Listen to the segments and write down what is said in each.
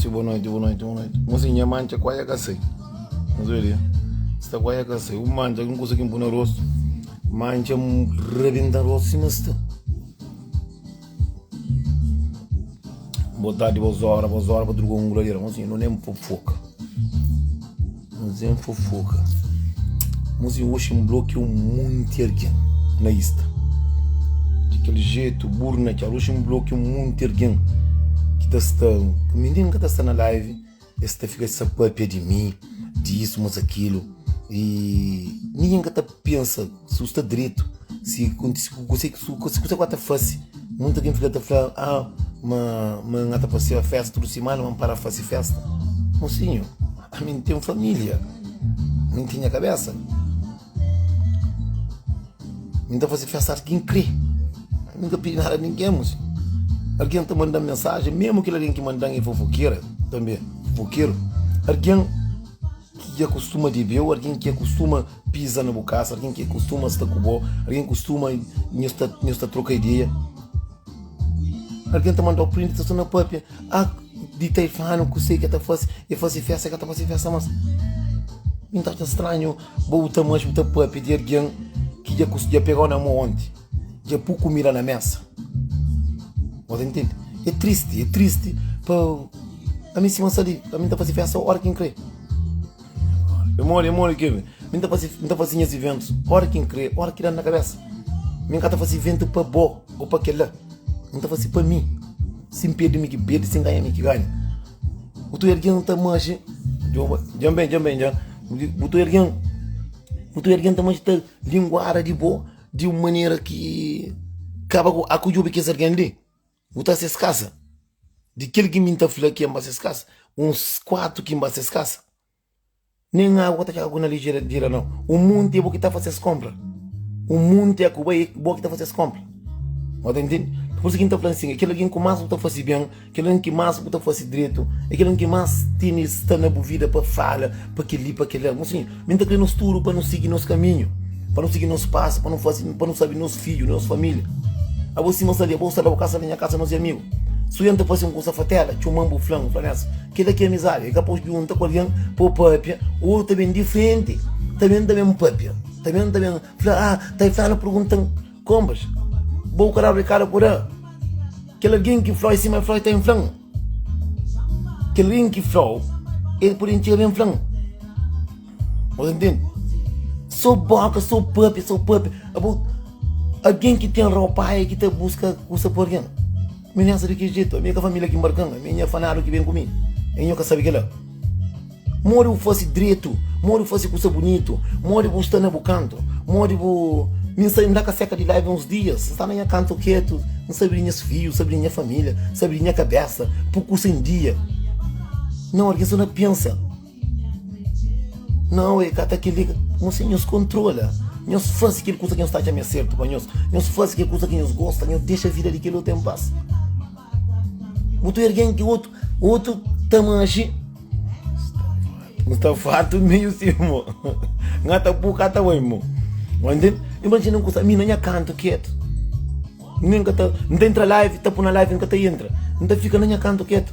Noite, boa noite, boa noite, boa noite. Mozinho, nha mancha quase ka sai. Mas olha, sta quase ka sai. Un mancha, un kusa ki N pui na rostu. Mancha rebenta rostu sima sta. Boa tarde, boas horas, boas horas pa tudu ku un guladeira. Mozinho, nu nem fofoka. Nu nem fofoka. Mozinho, oxi N blokia un monti algen na Insta. Di kel jetu, burro na txada. Oxi N blokia un monti algen ki ta sta, mi nen ka ta sta na live, es ta fika sa papia di mi, di isu, mas akilu. I ningen ka ta pensa si bu sta dretu, si kontise ku kuse kuse ku ta fase. Munta algen fika ta fla, ah, ma ma N ta fase festa tudu simana, ma N para fase festa. Mosinhu, ami N ten familia, mi N ten nha kabesa. Mi N ta fase festa ora ki N kre. Mi N ka pidi nada ningen, mosinhu. Algen ta manda-m mensajen, mesmu kel algen ki manda-m é fofokera tanbe, fofokeru. Algen. Ki dja kustuma debe-u, algen ki kustuma piza na bu kasa, algen ki kustuma sta ku bo, algen ki kustuma nhos ta nhos ta troka ideia. Algen ta manda-u prindi, ta sta na papia, ah, di ta fla-nu kuse ki el ta fase, el fase festa, el ka ta fase festa mas. Mi ta atxa stranhu bo bu ta manxe bu ta papia di algen ki dja dja pega-u na mo onti, dja pui kumida na mesa. Bo ta intende? É tristi, é tristi pa. Ami sima sta li, ami ta fase festa ora ki N kre. E modi, e modi ki mi ta fase, mi ta fase nhas iventus ora ki N kre, ora ki da na kabesa. Mi N ka ta fase iventu pa bo o pa kela, N ta fase pa mi. Si N perde mi ki perde, si N ganha mi ki ganha. Bu ta algen ta manxe, dja N ben, dja N ben dja. Bu ta algen, bu ta algen ta manxe ta linguara di bo di un manera ki kaba ku, a ku djobe kes algen li. Bu ta ses kasa. Di kel ki mi ta fla ki N ba ses kasa, uns 4 ki N ba ses kasa, nen agu ka ta txega ku na li jira nau. Un monti é bo ki ta fase es konpra. Un monti é ku bai é bo ki ta fase es konpra. Bo ta intende? Pur isu ki N ta fla asin, é kel algen ku mas bu ta fase ben, kel algen ki mas bu ta fase dretu, é kel algen ki mas tene sta na bu vida pa fala, pa kel-li, pa kel-la. Mosinhu, mi N ta kre nos tudu pa nu sigi nos kaminhu, pa nu sigi nos pasu, pa nu fase, pa nu sabe nos fidju, nos família. Abo sima sta li, abo sta la bu kasa, la nha kasa, nos é amigu. Su N ta fase un kusa fatela, txoma-m bu fla-m, fla Nelson, kel-la ki é amizadi, é ka pa bu djunta ku algen pa bu pâpia, otu ta ben di frenti, ta ben ta ben pâpia, ta ben ta ben fla, ah, ta fla, pergunta-m, konpas, bo ka daba rekadu ku da? Kel algen ki fla-u é sima el fla-u, el ta ben fla-m. Kel algen ki fla-u, el pode txiga ben fla-m. Você entende? Só boka, só papia, só papia. Abo, algen ki ten ropaia ki ta buska kusa pa algen. Mi nessa di ki jetu, ami é ka família ki mbarkan, ami é nha fanadu ki ben ku mi. E nho ka sabe kila. Modi bu fase dretu, modi bu fase kusa bunitu, modi bu sta na bu kantu, modi bu mi N sta, N da ka seka di live uns dias, N sta na nha kantu ketu, N sabe di nhas fiju, N sabe di nha família, N sabe di nha kabesa, pui kusa en dia. Nau, algen sta na pensa. Nau, e ka ta kel-li. Nhos, nhos kontrola. Nhos fase kel kusa ki nhos ta atxa ma é sertu pa nhos. Nhos fase kel kusa ki nhos gosta. Nhos dexa vida di kel otu en pas. Bu ta ergen ki otu, otu ta manxe. N sta fartu meiu si mo. N ka ta pu, ka ta bai mo. Imajina un kusa, mi na nha kantu ketu. Nen ka ta, N ta entra live, ta pui na live, N ka ta entra. N ta fika na nha kantu ketu.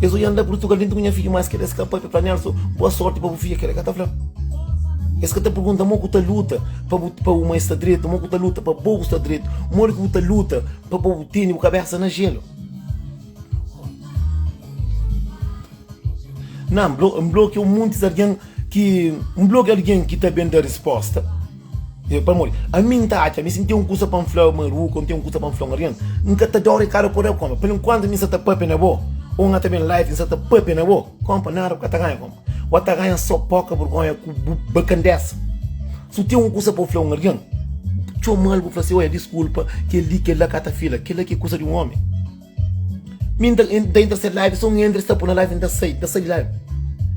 Es oian la Purtugal dentu ku nha fidju mas kel es ka papia fla Nelson boa sorti pa bu fidja kel ka ta fla. Es ka ta pergunta mo ku ta luta pa bu pa bu mai sta dretu, mo ku ta luta pa bo bu sta dretu, modi ku bu ta luta pa bo bu tene bu kabesa na jelu. Na, N blokia un monti di algen ki N blokia algen ki ta ben da resposta. E pamodi ami N ta atxa, mi si N ten un kusa pa N fla Maruka, N ten un kusa pa N fla un algen, N ka ta da-u rekadu pa da konpa. Pa enkuantu mi N sta ta papia na bo, ô N ta ben live N sta ta papia na bo, konpa nada bu ka ta ganha konpa. Bu ta ganha so poka burgonha ku bu bakandesa. Si bu ten un kusa pa bu fla un algen, txoma-l bu fla si, oia diskulpa, kel-li, kel-la ka ta fila, kel-la ki é kusa di un omi. Mi nta nta entra se live, so n entra sta pô na live nta sai, nta sai di live.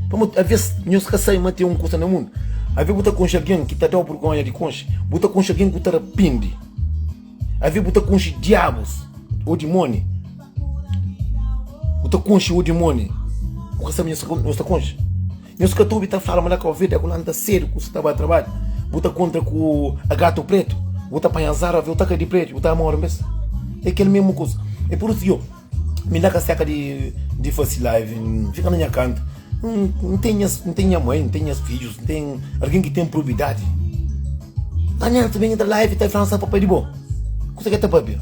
Pamodi aves nhos ka sai ma ten un kusa na mundu. Aves bu ta konxe algen ki ta dau burgonha di konxe, bu ta konxe algen ku ta rapende. Aves bu ta konxe diabus ô dimoni. Bu ta konxe ô dimoni. Bu ka sabe nhos nhos ta konxe. Nhos ka ta obi ta fala ma na Kau Verdi aku lanta sedu ku sta ba trabadju, bu ta kontra ku gato pretu, bu ta panha azar, aviu ta kai di pretu, bu ta mori un bes. É kel mesmu kuza. É pur isu yo. Mi da ka seka di di fasi live, N fika na nha kantu. N ten nhas, N ten nha mãe, N ten nhas fidjus, N ten algen ki ten probidadi. A Nelson ben entra live ta fla-m sa papai di bo. Kusa ke ta papia?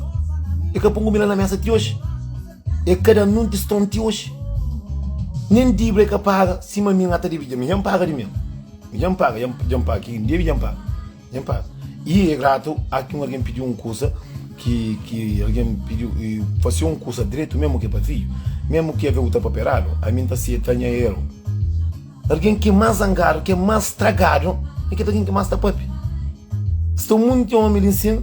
E ka pun kumida na mesa ti oji. E ka da-m nun tiston ti oji. Nen dibra e ka paga sima mi N ata debe. Mi dja N paga di mi. Mi dja N paga, dja N paga. Ki N debe dja N paga. Dja N paga. I e gratu a ki un algen pidi un kusa ki ki algen pidi i fase un kusa dretu memu ki é pa fidju, memu ki ave bu ta papia eradu, ami N ta seta nha eru. Algen ki é más zangadu, ki é más stragadu, é kel algen ki más ta papia. Sta munti omi li nsin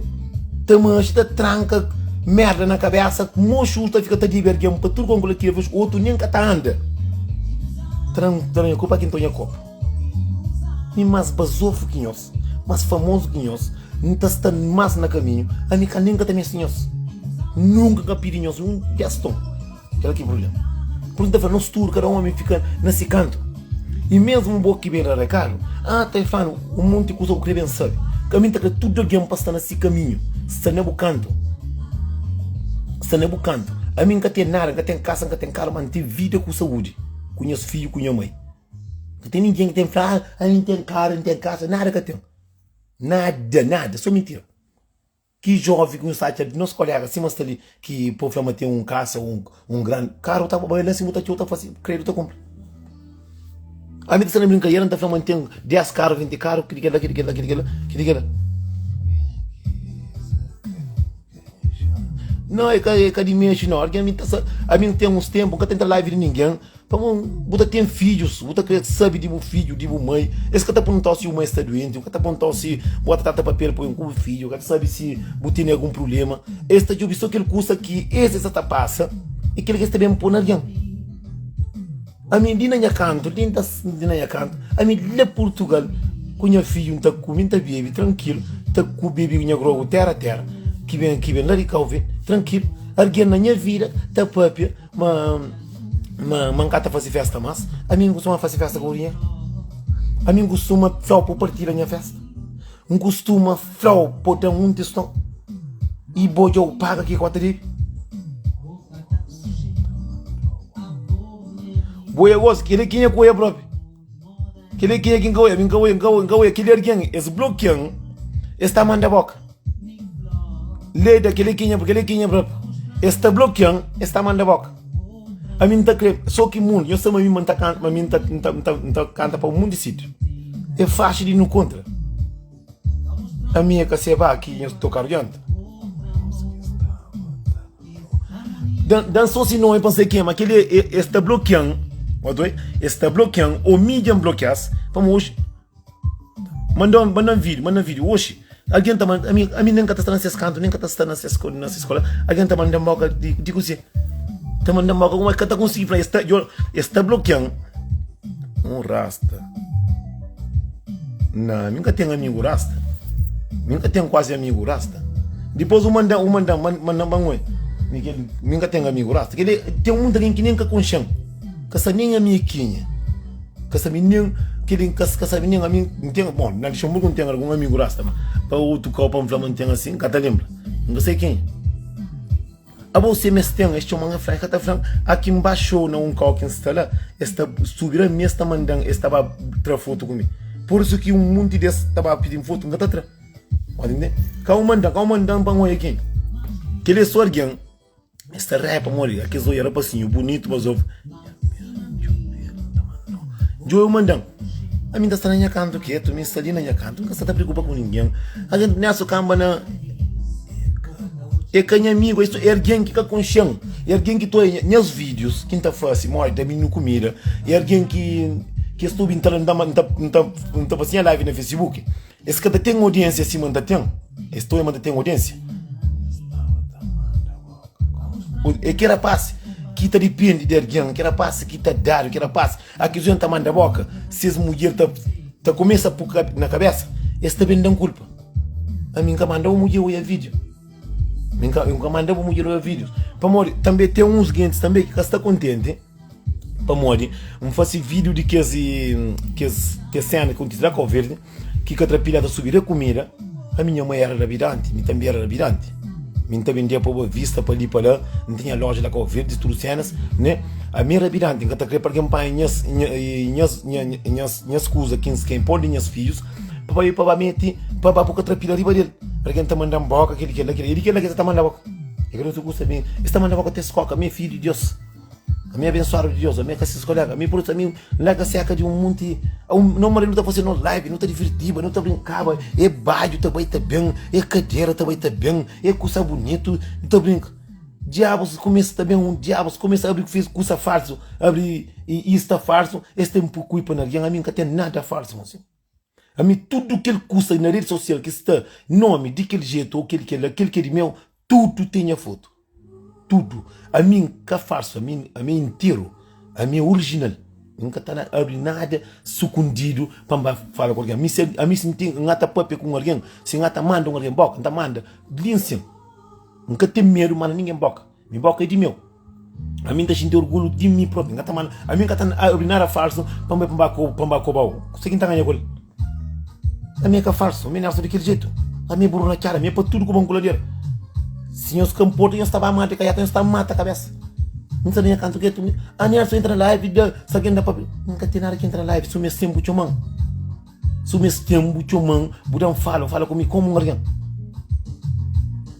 ta manxe, ta tranka merda na kabesa, moxu ta fika ta debe algen pa tudu konku la tira, otu nen ka ta anda. Tra-m nha kopu, aki N ta nha kopu. Mi más bazofu ki nhos, más famozu ki nhos, N ta sta más na kaminhu, ami ka nen ka ta meste nhos. Nunka N ka pidi nhos un deston. Kela ki é prubléma. Pur isu N ta fla, nos tudu, kada ómi fika na se kantu. I mésmu bo ki ben da rekadu, ah, ta fla-nu un monti kuza ku krê ben sabe. Kaminhu ta krê tudu algen pa sta na se kaminhu, sta na bu kantu. Sta na bu kantu. Ami N ka ten nada, N ka ten kasa, N ka ten karu, ma N ten vida ku saúdi, ku nhas fidju, ku nha mai. Ka ten ningen ki ten fla, ah, N ten karu, N ten kasa, nada ka ten. Nada, nada, so mintira. Ki jovem ki nu sta atxa di nos kolega sima sta li ki po fla ma ten un kasa un un grandi karu ta bai la si bu ta txeu ta fasi kredu ta kunpra ami ta sta na brinkadera n ta fla ma n ten 10 karu 20 karu kili kila kili kila kili kila kili kila não é ka é ka di mexe não algen mi ta sa ami n ten uns tempu n ka ta entra live di ningen Pamodi bu ta ten fidjus, bu ta krê sabe di bu fidju, di bu mai. Es ka ta perguntau si bu mai sta duenti, ka ta perguntau si bu ta trata papel pa ku bu fidju, ka ta sabe si bu tene algun prubléma. Es ta djobe sô kel kusa ki es es ta pasa i kel ki es ta ben pô na algen. Ami li na nha kantu, li N ta li na nha kantu, ami la Purtugal ku nha fidju N ta kume, N ta bebe trankilu, N ta ku bebe nha grogu téra téra ki ben ki ben la di Kau Verdi trankilu. Algen na nha vida ta pâpia. Ma ma ma N ka ta fase festa mas. Ami N kustuma fase festa ku dinheru. Ami N kustuma fla-u pa bu partilha nha festa. N kustuma fla-u pa bu da-m un tiston i bo dja bu paga ki kota debe. Bo é gosi, kel-li kenha ku oia propi? Kel-li kenha ki N ka oia? Mi N ka oia, N ka oia, N ka oia. Kel-li algen, es blokia-m, es ta manda boka. Leda, kel-li kenha, kel-li kenha propi? Es ta blokia-m, es ta manda boka. Ami N ta kre, so ki mundu, nhos sabe ma mi ma N ta kanta, ma mi N ta, N ta, N ta, N ta kanta pa un monti sitiu. É faxi di nu kontra. Ami é ka seba ki nhos toka ardianta. Dan so si nomi pa N sai kema kel li es ta blokian es ta blokian o mi dja N blokias pamo oxi mandan mandan video mandan video oxi algen ta manda ami ami nen ka ta sta na ses kantu nen ka ta sta na ses na ses kola algen ta mandan boka di di kuse ta mandan boka kuma ka ta konsigi fla es ta es ta blokian un rasta. Na, mi nka ten amigu rasta. Mi nka ten kuazi amigu rasta. Dipôs u manda, u manda, manda pa ngoi. Mi kel, mi nka ten amigu rasta. Kel ten munta algen ki nen ka konxen. Ka sabe nen ami é kenha. Ka sabe nen, kel ka, ka sabe nen ami N ten, bon, na Luxemburgo N ten algun amigu rasta, ma pa otu kau pa N fla ma N ten asin, N ka ta lenbra. N ka sai kenha. Abo se mes ten, es txoman e flan, e ka ta flan, a ki N ba show na un kau ki N sta la, es ta subi la mi es ta mandan, es ta ba tra fotu ku mi. Pur isu ki un munti des ta ba pidin fotu, N ka ta tra. Pode ntende? Ka un mandan, ka un mandan pa N oia ken. Kel é so algen, es ta repa modi, a kes oia rapasinhu bunitu, mas of. Djobe un mandan. Ami N ta sta na nha kantu ketu, mi N sta li na nha kantu, N ka sta ta preokupa ku ningen. Algen Nelson kanba na. É ka nha amigu, é algen ki ka konxe-m, é algen ki ta oia nhas vídius ki N ta fase, modi da mininu kumida, é algen ki ki es ta obi N ta N ta fase nha live na Facebook, es ka ta ten audiénsia sima N ta ten, es ta oia ma N ta ten audiénsia. É ki rapaz ki ta dipende di algen, ki rapaz ki ta dadu, ki rapaz a ki ta manda boka, ses mudjer ta ta kumesa pu na kabesa, es ta ben dan kulpa. Ami N ka manda bu mudjer oia vídiu. Mi N ka, N ka manda bu mudjer oia vídiu. Pamodi tanbe ten uns gentis tanbe ki ka sta kontenti pamodi N fase vídiu di kes kes kes sena ki kontise la Kau Verdi ki katrapilha ta subi da kumida. Ami nha mai era rabidanti, mi tanbe era rabidanti. Mi N ta bendia pa Boa Vista, pa li pa la, N tinha loja la Kau Verdi, tudu senas, ne? Ami é rabidanti, N ka ta kre pa algen panha nhas, nhas, nhas, nhas kuza ki N ken pon di nhas fidjus, pa bai pa ba meti, pa ba bu ka tra pila riba del. Algen ta manda-m boka, kel kel la, kel la, i di kel la ki es ta manda boka. E ka otu kusa, mi, es ta manda boka te skoka, mi é fidju di Deus. Ami é abensuadu di Deus, ami é ka ses kolega, ami por isso ami larga seka di un munti, un no maridu ta fase nos live, nu ta divirtiba, nu ta brinkaba, e badju ta bai ta ben, e kadera ta bai ta ben, e kusa bunitu, nu ta brinka. Diabus kumesa ta ben, un diabus kumesa abri fez kusa falsu, abri ista falsu, es ten pui kulpa na algen, ami nka ten nada falsu mosinhu. Ami tudu kel kusa na redi sosial ki sta nomi di kel jetu ou kel kel kel ki é di meu tudu ten nha fotu tudu ami n ka falsu ami ami é interu ami é orijinal n ka ta na abri nada sukundidu pa n ba fala ku algen ami si ami si n ten n ata papia ku un algen si n ata manda un algen boka n ta manda li nsin n ka ten medu manda ningen boka Mi boka é di meu. Ami N ta xinti orgulhu di mi propi. N ka ta manda, ami N ka ta abri nada falsu pa N bai pa N ba pa N ba kobau. Kuse ki N ta ganha ku el? Ami é ka falsu, ami é Nelson di kel jetu. Ami é buru na txada, ami é pa tudu ku bankuladera. Si nhos ka nporta, nhos ta ba mata kaiata, nhos ta mata kabesa. N sta na nha kantu ketu. Ah, Nelson entra na live, da, si algen da papia. N ka ten nada ki entra na live, suma es ten bu txoman. Suma es ten bu txoman, bu dan fala, bu fala ku mi komu un algen.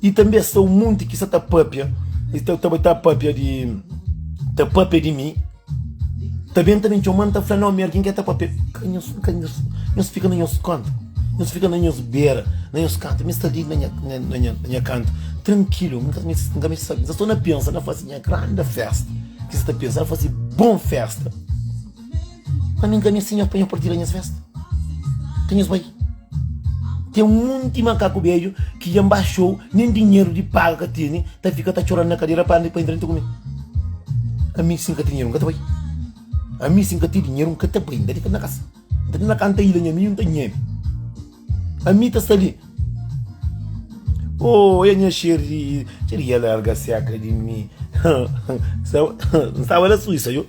I tanbe sta un monti ki sta ta papia, i ta ta ta papia di ta papia di mi, ta ben ta ben txoman ta fla nomi algen ki ta papia. Ka nhos ka nhos nhos fika na nhos konta, nhos fika na nhos bera, na nhos kantu. Mi sta li na nha na nha na nha kantu trankilu, mi ka mi ka meste sabe. N sta so na pensa na fasi nha granda festa, ki sta ta pensa na fasi bon festa. Ami N ka meste nhos pa nhos partilha nhas festa. Ka nhos bai. Ten munti makaku bedju ki dja N ba xou, nen dinheru di paga ka tene, ta fika ta txora na kadera pa pa entra dentru ku mi. Ami si N ka ten dinheru N ka ta bai. Ami si N ka ten dinheru N ka ta bai, N ta fika na kasa. N ta na kanta ilha nha minhu N ta nheme. Ami ta sta li. Oh, e nha xeri, xeri ya larga seka di mi. N staba la Suíça, yo.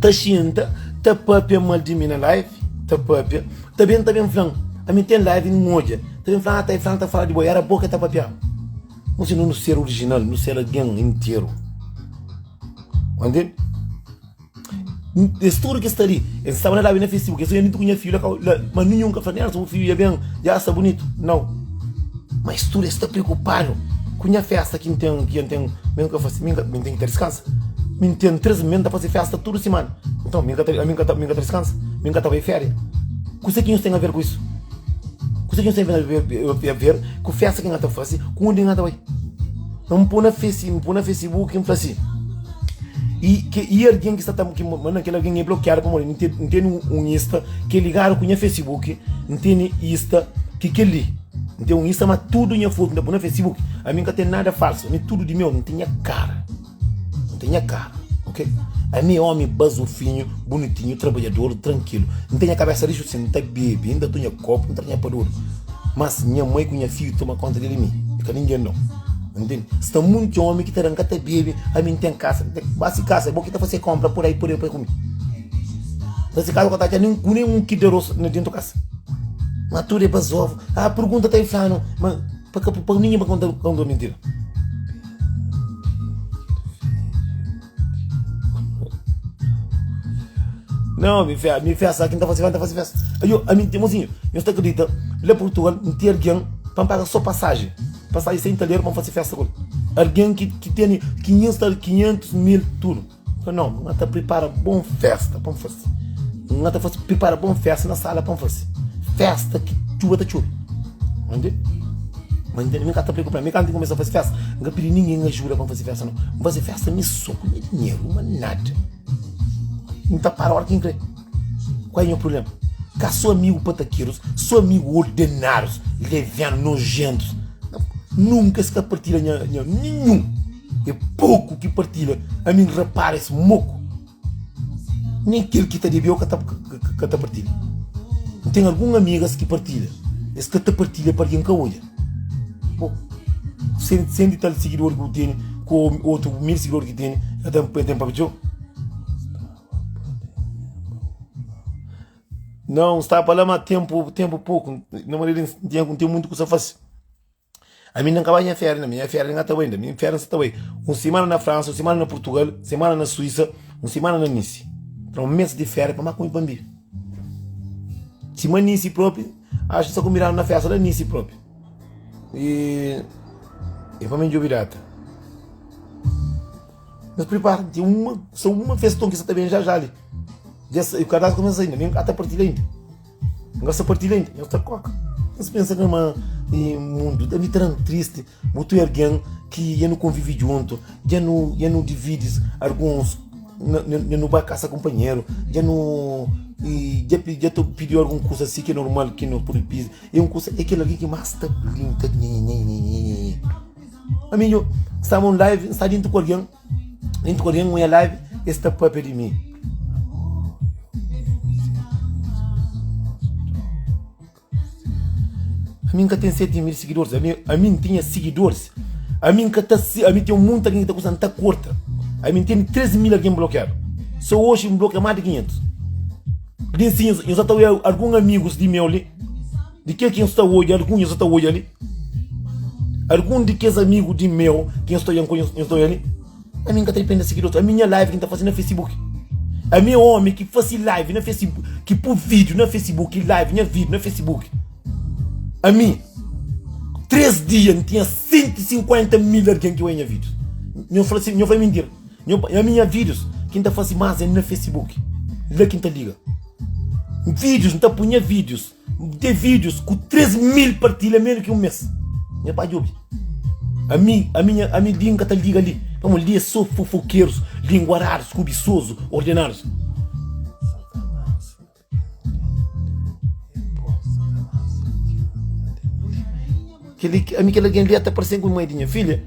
Ta xinta, ta papia mal di mi na live, ta papia. Ta ben, ta ben flan, ami ten live N odja. Ta ben flan, ah, ta flan ta fala di bo, era bo ke ta papiaba. Mo si no nu ser original, nu ser algen interu. Entende? Es tudu ki sta li, es staba na live na Facebook, es oja mi ku nha fidju la kau la, ma ninhun ka fla, Nelson, bu fidju dja ben, dja sta bunitu. Nau. Ma es tudu es sta preokupadu ku nha festa ki N ten, ki N ten, mi N ka fasi, mi N ka, mi N ten ki ta diskansa. Mi N ten 3 mi N ta fasi festa tudu simana. Nton, mi N ka ta, ami N ka ta, mi N ka ta diskansa, mi N ka ta bai feria. Kuse ki nhos ten aver ku isu? Kuse ki nhos ten aver ku festa ki N ka ta fasi, ku undi N ka ta bai? N pô na face, N pô na Facebook, N fla si, i ke i algen ki sta ta ki manda kel algen é blokiadu pamodi N ten N tene un Insta ki é ligadu ku nha Facebook, N tene Insta ki kel li, N ten un Insta ma tudu nha fotu N ta pô na Facebook, ami N ka ten nada falsu, ami tudu di meu N ten nha kara. N ten nha kara, ok? Ami é omi bazofinhu, bunitinhu, trabadjador, trankilu. N ten nha kabesa rixu sin, N ta bebe, N ta tunha kopu, N ta nha padudu. Mas nha mai ku nha fidju toma konta di mi, e ka ningen nau. Ntende? Sta munti omi ki ta da, N ka ta bebe, ami N ten kasa, N ten basi kasa, bo ki ta fase konpra pur ai, pur ai pa kume. Fase kasa, bu ka ta atxa nen ku nen un kil di aros na dentu kasa. Ma tudu é bazofu. Ah, pergunta ta inflanu, ma pa ka pa ningen pa konta konta mintira. Não, mi fé, mi festa, quem tá fazendo, tá fazendo festa. Aí, a mim, mozinho, eu estou acredita, lá Portugal, não tem alguém para pagar só passagem. Passagem sem talher para fazer festa com ele. Alguém que, que tem 500, 500 mil, tudo. Fala, não, não tá prepara bom festa, bom festa. Não tá faz, prepara bom festa na sala para fazer. Festa que chuva tá chuva. Entende? Mas entende? Mi ka ta preocupa, mi kantu começa a fazer festa, N ka pidi ninguém ajuda para fazer festa não. N fazer festa mi só com nha dinheiro, uma nada. N ta para hora que N kre. Qual é o meu problema? Ka sou amigo pataqueiros, sou amigo ordenados, levianos, nojentos. Nunca es ka partilha nha, nha nenhum. É pouco ki partilha. Ami N repara esse moco. Nen kel ki ta debeu ka ta, ka ta partilha. N ten algun amigas ki partilha. Es ka ta partilha pa algen ka odja. Bo, sen, sen di tal sigidor ki bu tene, ku otu mil sigidor ki tene, el ten, el ten papia txeu. Não, N staba pa la ma tempu, tempu poku. Na maneira, N tinha, N ten muntu kusa fasi. Ami inda N ka bai nha féria inda, mi nha féria inda ka ta bai inda. Mi féria N sa ta bai un simana na Fransa, un simana na Purtugal, simana na Suísa, un simana na Nice. Tra un mês di féria pa ma kume pa N bibi. Sima Nice propi, axu ki sta konbidadu na fésta la Nice propi. E e pa mi djobe data. Nhos pripara, ten uma, só uma feston ki sa ta ben já já li. Dja sa, kadastru kumesa sai inda, mi N ka ta partilha inda. N ka sta partilha inda, nhos ta koka. Nhos pensa ka ma e mundu ta mi tra-m tristi, bu tu é algen ki dja nu konvivi djuntu, dja nu dja nu dividi alguns dja nu ba kasa kunpanheru, dja nu dja dja ta pidiu algun kusa si ki é normal ki no pudi pidi, é un kusa é kel algen ki mas ta brinka nhenhenhenhenhenhen. Ami nho staba un live, N sta dintu ku algen. Dintu ku algen un live, es ta papia di mi. Ami N ka ten 7 mil sigidoris, ami, ami N tinha sigidoris. Ami N ka ta, ami ten munti algen ki ta kusa, N ta korta. Ami N ten 3 mil algen blokiadu. So oxi N blokia más di 500. Li nsin, nhos sa ta oia algun amigus di meu li. Di kel ki N sta odja, algun nhos ta odja li? Algun di kes amigu di meu ki nhos ta odja, nhos ta odja li? Ami N ka ta dipende di sigidoris. Ami nha live ki N ta fase na Facebook. Ami é omi ki fase live na Facebook, ki pui video na Facebook, live nha video na Facebook. Ami, 3 dia N tinha 150 mil algen ki odja nha videos. Nho fla si, nho fla mintira. Nho, ami nha videos ki N ta fase mas é na Facebook. La ki N ta liga. Videos, N ta pui nha videos. N ten vídius ku 3 mil partilha menu ki un mês. Nha pai djobe. Ami, ami, nha, ami li N ka ta liga li. Pamodi li é sô fofokerus, linguaradus, kubisozu, ordenadus. Kel-li, ami kel algen li ta parse-m ku mai di nha filha.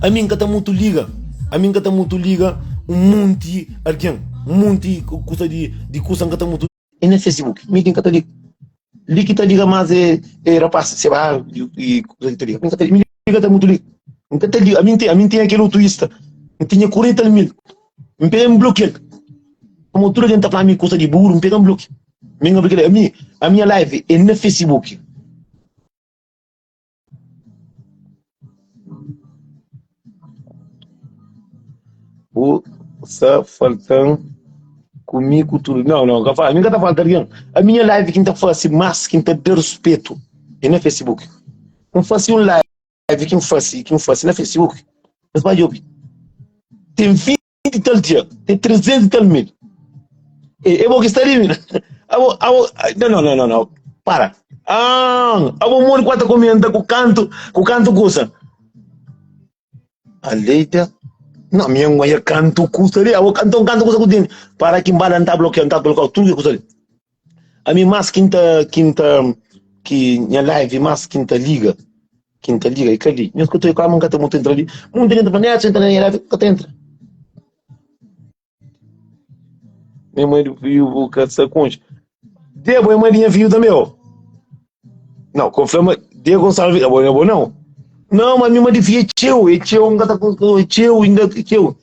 Ami N ka ta mutu liga, ami N ka ta mutu liga un monti algen, un monti kusa di, di kusa N ka ta mutu. E na Facebook, mi ki N ka ta liga. Li ki ta liga más é, é rapaz Seba i kusa ki ta liga. Mi ka ta, mi li ka ta mutu liga. N ka ta liga, ami N ten, ami N ten aquele otu Insta, N tinha 40 mil, N pega N blokia-l. Pamodi tudu algen ta fla mi kusa di buru, N pega N blokia. Mi N ka blokia, ami, a minha live é na Facebook. Bu sa faltan ku mi ku tudu. Não, não, ka fala. Mi ka ta falta algen. A minha live ki N ta fase mas ki N ta da ruspetu é na Facebook. N fase un live ki N fase, ki N fase na Facebook. Nhos bai djobe. Ten 20 i tal dia, ten 300 i tal mil. E, e bo ki sta li, mina. Abo, abo, não, não, não, não, não. Para. Ah, abo mori ku ta comenta ku kantu, ku kantu kusa. Aleita. Não, minha ngoia kantu kusa ali. Abo então kantu kusa ku tem. Para que mbala nta bloqueia, nta bloqueia tudo que kusa ali. Ami mas ki nta, ki nta, ki nha live mas ki nta liga, ki nta liga e ka li. Nhos ka ta obi, nka ta mutu entra li. Munta gente fla, Nelson entra na nha live, ka ta entra. Minha mãe do fio, bu ka sa konxe. Debo é mãe de nha filho também, ó. Não, confirma, Diego Gonçalves, abo, abo não. Não, mas minha mãe de filho é teu, é teu, nunca tá com, é teu, ainda é teu.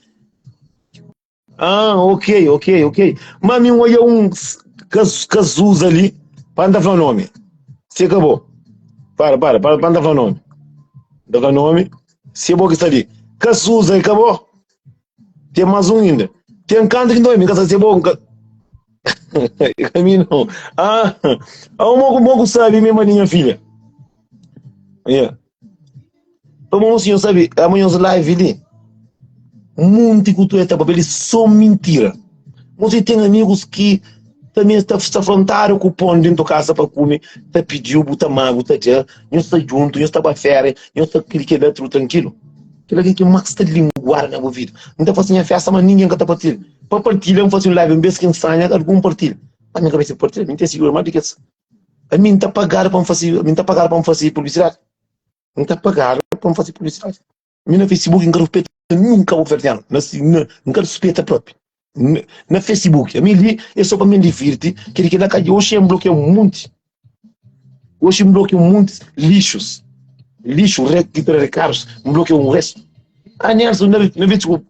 Ah, ok, ok, ok. Mas mi oia um cazuza ali, pa nta fla nome. Se acabou. Para, para, para, pa nta fla nome. Nta fla nome. Se bo que está ali. Cazuza, acabou. Tem mais um ainda. Tem canto que não é, nunca se bo. Nunca... Caminho. Ah, ah, o moco, moco sabe, minha maninha filha. Yeah. Pamodi un sinhor sabe, amanhã nos live li, munti ku tu ta papia li so mintira. Você tem amigos ki também sta sta afrontado ku pon dentro casa pa kume, ta pediu, bu ta mago, ta dja, nhos sta junto, nhos ta ba férias, nhos ta kili kila tudo tranquilo. Kel algen ki mas ta linguar na bu vida. N ta fasi nha festa, ma ninguém ka ta partilha. Pa partilha, N fasi un live, un bes ki N sanha, algun partilha. Ma nha kabesa partilha, mi N ten seguidor mas di kes. Ami N ta pagadu pa N fasi, ami N ta pagadu pa N fasi publicidade. N ta pagadu pa N fasi publicidade. Mi na Facebook N ka ruspeta nunka kabuverdianu. Na, na, N ka ruspeta propi. Na, na Facebook, ami li é só pa mi divirti, kel ki la ka oxi N blokia un monti. Oxi N blokia un monti lixus. Lixu, re, ki tra rekarus, N blokia un restu. Ah, Nelson, na, na Facebook,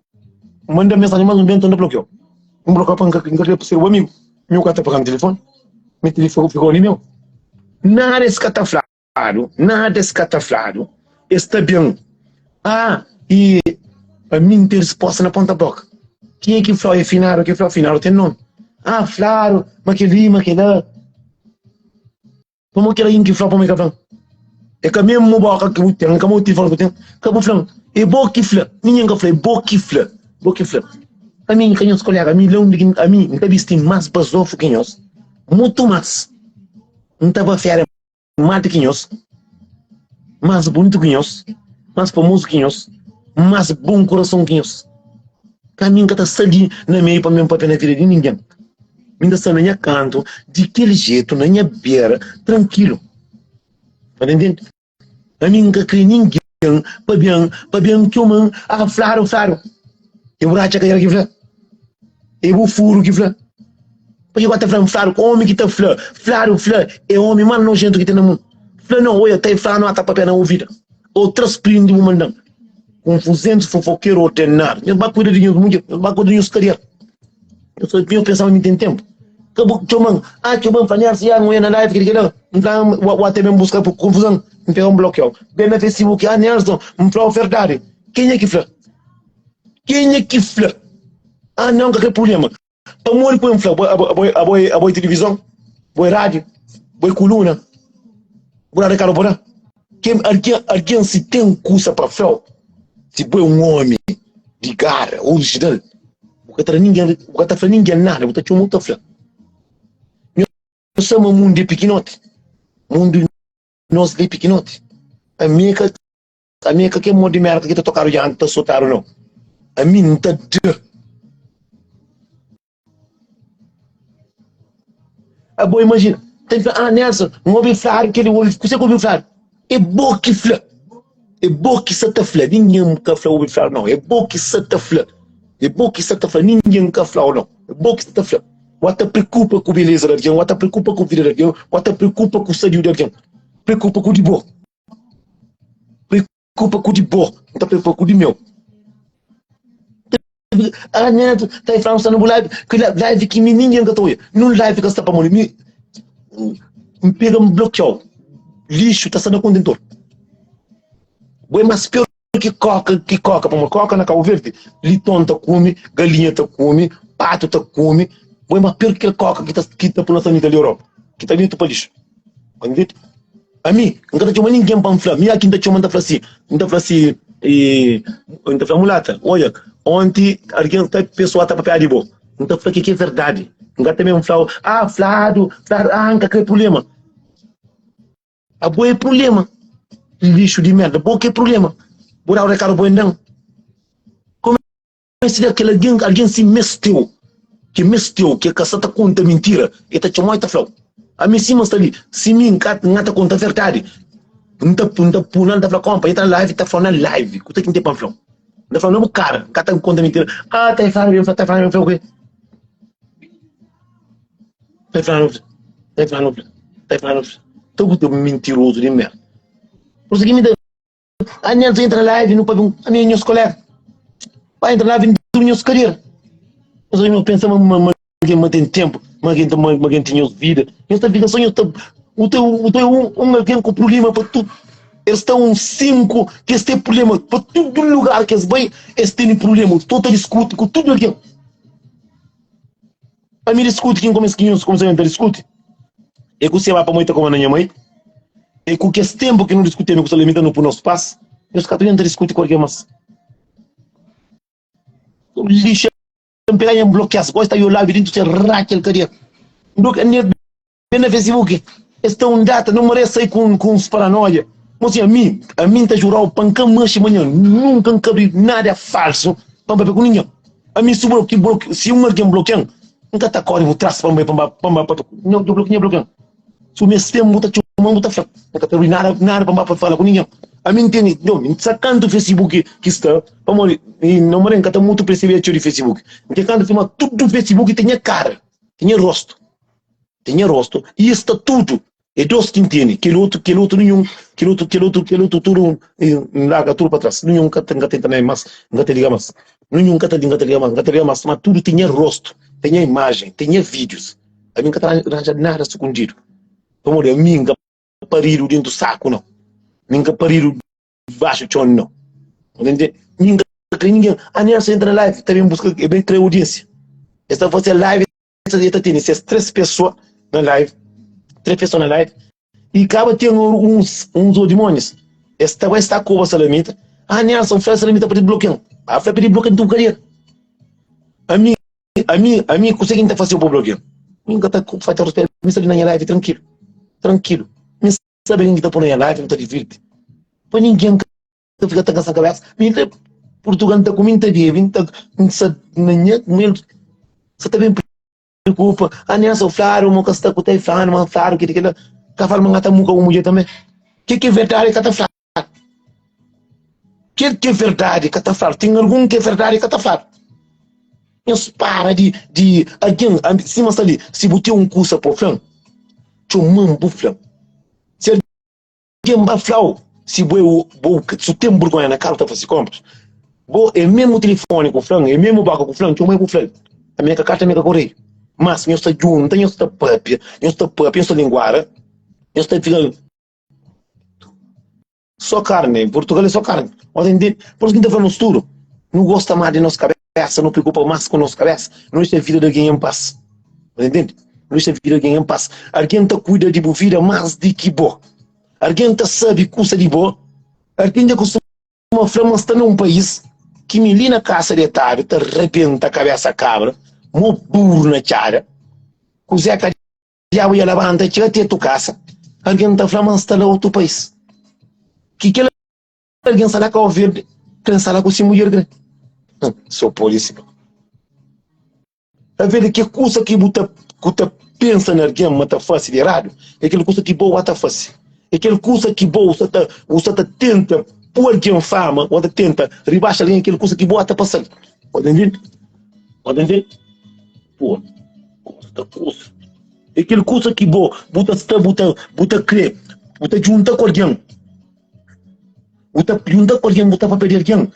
manda mensagem mas un bem, N blokiau. N blokiau pa N ka, N ka kre ser bu amigu. Mi ka ta paga-m telefoni. Mi telefoni ficou ali meu. Nada es ka ta fladu, nada es ka ta fladu. Es ta ben. Ah, i ami N ten resposta na ponta boka. Kenha ki fla-u é finadu ki fla-u, finadu ten nomi. Ah, fladu ma kel-li, ma kel-la. Pamodi kel algen ki fla-u pamodi ka fla-m? É ka mesmu boka ki bu ten, é ka mesmu tilifoni ki bu ten. Ka bu fla-m, é bo ki fla. Ningen ka fla, é bo ki fla. Bo ki fla. Ami N ka nhos kolega, ami la undi ki ami N ta bisti más bazofu ki nhos, mutu más. N ta ba féria más di ki nhos, más bunitu ki nhos, más famozu ki nhos, más bon kurason ki nhos. Ka mi N ka ta sta li na meiu pa mi papia na vida di ningen. Mi N ta sta na nha kantu, di kel jetu, na nha bera, trankilu. Ta ntende? Ami N ka kre ningen pa ben, pa ben txoma-m, ah, fladu, fladu. E bu ratxa kadera ki fla? E bu furu ki fla? Pa ki bu ta fla-m fladu? Omi ki ta fla, fladu fla, é omi más nojentu ki ten na mundu. Fla nau, oia, ta e fla no, ta papia na ouvida. Ou tras prindi bu manda-m. Konfuzentus, fofokeru ordenadu. Nhos ba kuida di nhos mudjer, nhos ba kuida di nhos kadera. Nhos ta nhos pensa ma mi ten tempu. Ka bu txoman, ah txoman fla Nelson, ya N oia na live kili kila. N fla wa wa ta ben buska konfuzon, N pega un blokiau. Ben na Facebook, ah Nelson, N flau verdadi. Kenha ki fla? Kenha ki fla? Ah não, ka kre prublema. Pamodi ku N fla, abo abo abo é tilivizon, bo é rádiu, bo é kuluna, bu da rekadu pa da. Ken algen algen si ten kusa pa fla-u, si bo é un omi di gara, orijinal, bu ka ta da ningen, bu ka ta fla ningen nada, bu ta txoma, bu ta fla. Nhos sabe ma mundu é pikinoti, mundu nos li é pikinoti. Ami é ka Ami é ka kel mon di merda ki ta tokadu dianti ta sotadu nau. Ami N ta da. Abo imajina, ta fla, ah Nelson, N obi fladu kel obi, kuse ki obi fladu? É bo ki fla, é bo ki sa ta fla, ningen ka fla obi fladu nau, é bo ki sa ta fla, é bo ki sa ta fla, ningen ka flau nau, é bo ki sa ta fla. Wa ta preokupa ku beleza di algen, wa ta preokupa ku vida di algen, wa ta preokupa ku sadiu di algen, preokupa ku di bo. Preokupa ku di bo, N ta preokupa ku di meu. Ah, Neto, ta e fla-m sta na bu live, ki live ki mi ningen ka ta oia. Nun live ka sta pamodi mi N pega N blokiau. Lixu ta sta na kontentor. Bo é mas pior ki koka ki koka, pamodi koka na Cabo Verde, liton ta kume, galinha ta kume, pato ta kume. Bo é mas pior ki kel koka ki ta ki ta pui na sanita li Europa, ki ta dentro pa lixu. Ami, N ka ta txoma ningen pa N fla. Mi aki N ta txoma, N ta fla si, N ta fla si, N ta fla mulata, odja, onti algen ta, pesoa ta papia di bo. N ta fla ke ki é verdadi. N ka ta ben fla-u, ah, fladu, fladu, ah, N ka kre prubléma. Abo é prubléma. Lixu di merda, bo ki é prubléma. Bo da-u rekadu, bo é ndan. Meste di kel algen, algen si meste-u, ki meste-u, ki ka sa ta konta mintira, e ta txoma-u e ta fla-u, Ami sima N sta li, si mi N ka N ta konta verdadi, N ta N ta puna, N ta fla, Konpa, entra na live, ta fla-u na live kuse ki N ten pa N fla-u. N ta fla-u na bu kara, N ka ta konta mintira. Ah, ta e fla, ta e fla, ta e fla ku Ta e fla, ta e fla, ta e fla, ta bu ta mintirozu di merda. Pur isu ki mi ta Ah, Nelson entra live no pabia ami é nhos colega. Vai entra live no nhos cadeira. Nós não pensa ma ma ma tem tempo, ma quem ma, ma quem tem nhos vida. Nhos ta fica só nhos ta o teu o teu um, um alguém com problema para tudo. Eles estão um cinco que eles têm problema para todo lugar que eles vai, eles têm problema. Todo ta discute com tudo alguém. Ami diskuti kin kumesa ki nhos kumesa ta diskuti e ku seba pa moi ta koma na nha mai e ku kes tempu ki nu diskuti ami ku Salemita nu pui nos pas nhos ka ta ben ta diskuti ku algen mas lixa N pega nha blokias gosi ta yola dintu se rakel kadia Ben na Facebook, es ta un data, no maré sai ku ku uns paranoia. Mosinho, ami, ami N ta jurau pa N ka manxe manhan, nunka N ka abri nada falsu pa N papia ku ningen. Ami si bu bloki, si un algen blokian, N ka ta kori bu tras pa N bai pa N ba pa N ba papia ku nau, dja blokia, blokian. Si bu meste-m, bu ta txoman, bu ta fla. N ka ta abri nada, nada pa N ba pa fala ku ningen. Ami N tene, nau, N sa kantu Facebook ki sta, pamodi, no maré N ka ta mutu persebe txeu di Facebook. N ten kantu ma tudu Facebook ten nha kara, ten nha rostu. Ten nha rostu i es sta tudu. É dos ki N tene, kel otu, kel otu ninhun, kel otu, kel otu, kel otu tudu N larga tudu pa tras. Ninhun ka ta, N ka tenta na mas, N ka ta liga mas. Ninhun ka ta, N ka ta liga mas, N ka ta liga mas. Ma tudu ten nha rostu, ten nha imajen, ten nha vídius. Ami N ka ta ranja nada sukundidu. Pamodi ami N ka paridu dentu saku, nau. Mi N ka paridu. Baxu txon no. Entende? Mi nka kre ningen. Ah Nelson entra na live ta ben buska, e ben kre audiência. Es ta fase live, e ta tene ses 3 pessoa na live, 3 pessoa na live, e kaba ten uns uns odimonis. Es ta bai sta koba salamita. Ah Nelson, fla salamita pa di blokian. Ah fla pa di blokian tu kadeira. Ami, ami, ami, kuse ki N ta faseu pa blokian? Mi nka ta fata ruspetu, mi sta li na nha live trankilu, trankilu. Mi Sabe ken ki ta pô na nha live, nu ta divirti. Pa ningen ka fika ta kansa kabesa. Mi ta Portugal, N ta kume, N ta bebe, N ta N sa na nha kumel. Sa ta ben preokupa. Ah, Nelson, fladu ma ka sta ku ta fladu ma fladu kila kila. Ka fala ma N ka ta muka ku mudjer tanbe. Ke ki é verdadi ka ta fladu. Kel ki é verdadi ka ta fladu. Ten algun ki é verdadi ka ta fladu. Nhos para di di algen sima sta li. Si bu ten un kusa pa bu fla-m, txoma-m bu fla-m. Si algen ba fla-u, si bo é bo si bu ten burgonha na kara bu ta fase konpras, bo é mesmu tilifoni ku fla-m, é mesmu boka ku fla-m, txoma-m bu fla-l. Ami é ka karta, ami é ka koreiu. Mas nhos ta djunta, nhos ta papia, nhos ta papia, nhos ta linguara, nhos ta fika. Só carne, em Portugal é só carne. Mas entende? Por isso que tá falando tudo. Não gosta mais de nossa cabeça, não preocupa mais com nossa cabeça. Não deixa a vida de alguém em paz. Entende? Não deixa a vida de alguém em paz. Alguém tá cuida de boa vida mais de que boa. Alguém tá sabe custa de boa. Alguém já costuma falar, mas está num país que me li na casa de tarde, tá rebenta a cabeça cabra, mo burro na tchada. Com Zeca Diabu dja labanta txiga tetu kasa, algen ta fla ma N sta la otu pais. Ki kel algen sta la Kau Verdi, kre N sta la ku si mudjer kre. So pode si. Ta vede ke kusa ki bu ta ku ta pensa na algen ma ta fase di eradu, é kel kusa ki bo ba ta fase. É kel kusa ki bo sa ta bu sa ta tenta pu algen fama, bu ta tenta ribaxa algen, é kel kusa ki bo ta pasal. Bo ta ntende? Bo ta ntende? Pô. Kusa ta kusa. É kel kusa ki bo, bu ta sta, bu ta, bu ta kre, bu ta djunta ku algen. Bu ta djunta ku algen, bu ta papia di algen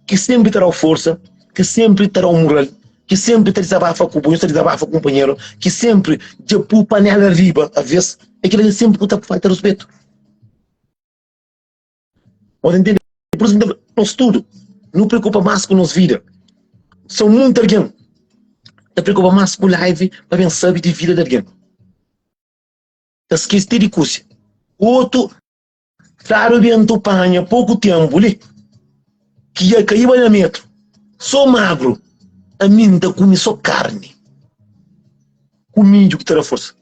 ki senpri ta da-u forsa, ki senpri ta da-u mural, ki senpri ta dizabafa ku bo, nhos ta dizabafa ku kunpanheru, ki senpri dja pu panela riba, aves, é kel algen senpri ku ta falta ruspetu. Bo ta ntende? Por isso, nos tudu nu preokupa mas ku nos vida. São muita algen ta preokupa mas ku live pa ben sabe di vida di algen. Ta skese ti di kusia. Otu fladu bentu panha poku tempu li ki dja kaiba na metro. So magru, ami N ta kume so karni ku midju ki ta da forsa.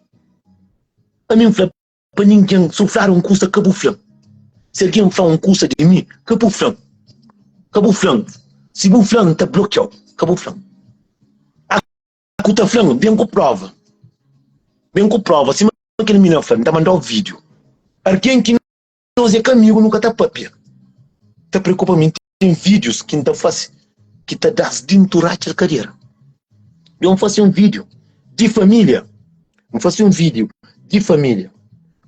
Ami N fla Pa ningen, si bu fladu un kusa, ka bu fla-m. Si algen fla un kusa di mi, ka bu fla-m. Ka bu fla-m. Si bu fla-m, N ta blokia-u. Ka bu fla-m. A ku ta fla-m, ben ku prova. Ben ku prova. Sima kel minina fla, N ta manda-u vídiu. Algen ki nos é ka amigu, nu ka ta papia. Ta preokupa mi. Ten vídius ki N ta fase ki ta da-s dintu ratxa di kadera. Yo N fase un vídiu di família, N fase un vídiu di família.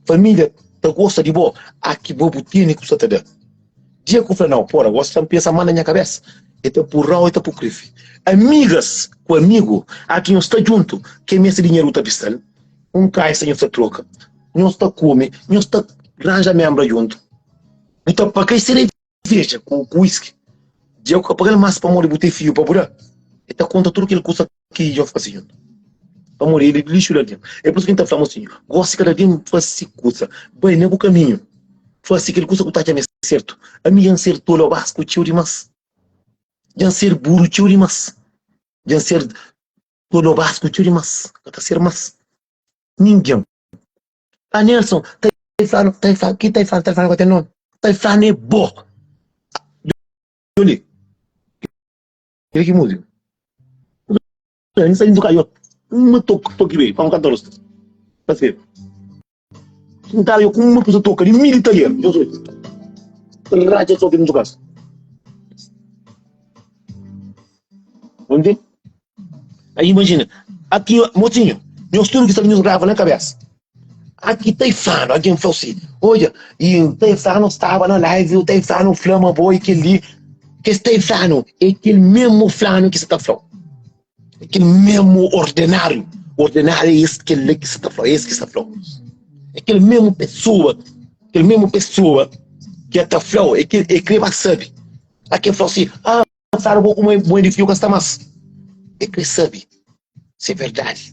Família ta gosta di bo, a ki bo bu tene ku sa ta da. Dia ku fla nau, pora, gosi ta N pensa mal na nha kabesa, e ta burau, e ta pu krifi. Amigas ku amigu, a ki nhos sta djuntu, ke meste dinheru ta pista-l, un kaisa nhos ta troka, nhos ta kume, nhos ta ranja membra djuntu, bu ta paga e Veja ku whisky. Dja ku ka paga-l mas pamodi bu ten fiju pa bu da. E ta konta tudu kel kusa ki dja fase juntu. Pamodi el é lixu di algen. É pur isu ki N ta fla mosinhu, gosi kada algen fase si kusa. Bai na bu kaminhu. Fase kel kusa ku ta atxa ma é sertu. Ami dja N ser tolu abasku txeu dimas. Dja N ser buru txeu dimas. Dja N ser tolu abasku txeu dimas. Ka ta ser mas ningen. Ah Nelson, ta flanu, ta flanu, ki ta flanu, ta flanu ka ten nomi. Ta flanu é bo. Joli, kile ki música? N sta dentro kaio, uma toque, toque bem, pa um cantar rosto. Pa ser. Ntar eu com uma pessoa toca de militar, eu sou. Raja só dentro casa. Onde? Aí imagina, aqui, mocinho, nhos tudo que sta nhos grava na cabeça. Aqui tem fano, alguém falou assim, olha, e o Taifano estava na live, o Taifano flama boi que ali, que esse Taifano é aquele mesmo flano que você tá falando. Aquele mesmo ordinário, ordinário é esse que ele que você tá falando, é esse que você tá falando. Aquele mesmo pessoa, aquele mesmo pessoa. Ki el ta fla-u, é ki el krê ba sabe. A ki el fla-u si, ah, fladu bo kuma bo é di fiu ka sta más. El krê sabe si é verdadi.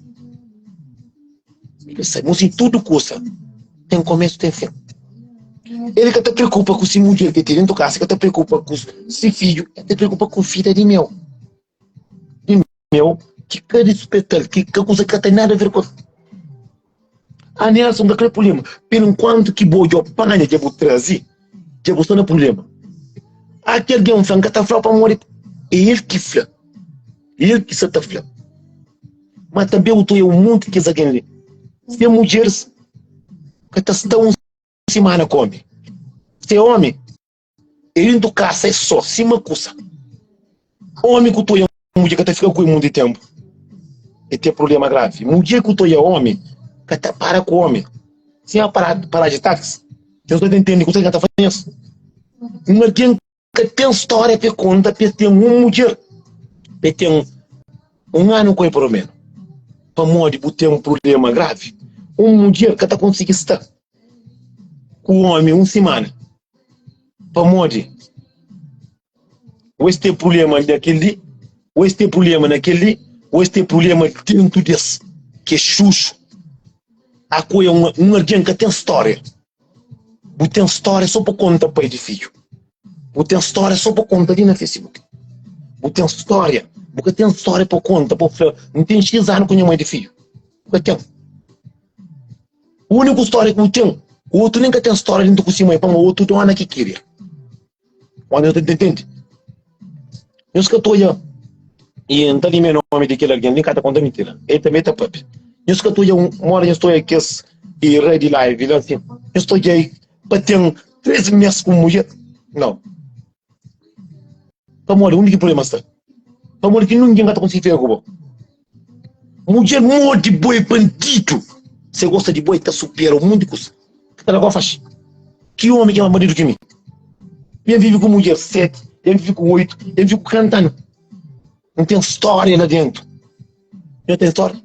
El krê sabe. Mosinhu, tudu kusa ten komesu, ten fin. El ka ta preokupa ku si mudjer ki ten dentu kasa, el ka ta preokupa ku si fidju, el ta preokupa ku vida di meu. Di meu ki ka rispeta-l, ki ka kusa ki ka ten nada a ver ku el. Ah Nelson, N ka kre prublema. Pero enkuantu ki bo dja panha, dja bu traze, dja bu sta na prublema. Ah ki algen fla, N ka ta fla pamodi é el ki fla, é el ki sa ta fla. Ma tanbe bu ta oia un monti di kes algen li, se mudjeris ka ta sta un simana ku omi, se omi É dentu kasa é só sima kusa. Omi ku toia mudjer ka ta fika ku el munti tempu. E ten problema gravi. Mudjer ku toia omi ka ta para ku omi. Si nha para para di taxi, nhos ka ta intende kusa ki nha ta fla nhos. Un algen ka ten storia pa e konta pa e ten un mudjer, pa e ten un anu ku el pelo menu. Pamodi bu ten un problema gravi. Un mudjer ka ta konsigi sta ku omi un simana. Pamodi? Ô es ten prubléma na kel-li, ô es ten prubléma na kel-li, ô es ten prubléma déntu di es, ki é xuxu. Ako é un algen ka ten stória. Bu ten stória sô pa konta pai di fidju. Bu ten stória sô pa konta li na Facebook. Bu ten stória, bu ka ten stória pa konta, pa fla, N ten X anu ku nha mai di fidju. Bu ka ten. Úniku stória ki bu ten, otu nen ka ten stória dentu ku si mai, pamodi otu dona ki kiria. Omi nhos ta intende? Nhos ka ta odja, i N ta limia nomi di kel algen li, N ka ta konta mintira, el tanbe ta papia. Nhos ka ta odja, mora nhos ta odja kes i rei di live la asin, nhos ta odja pa ten 3 mes ku mudjer? Nau. Pamodi undi ki problema sta? Pamodi ki ningen ka ta konsigi fika ku bo? Mudjer modi bo é bandidu. Se gosta di bo e ta supera un monti kusa. Ta da ko faxi. Ki omi ki é mas bandidu ki mi? Mi N vivi ku mudjer 7, N vivi ku 8, N vivi ku 40 anu. N ten stória la dentu. Nho ten stória?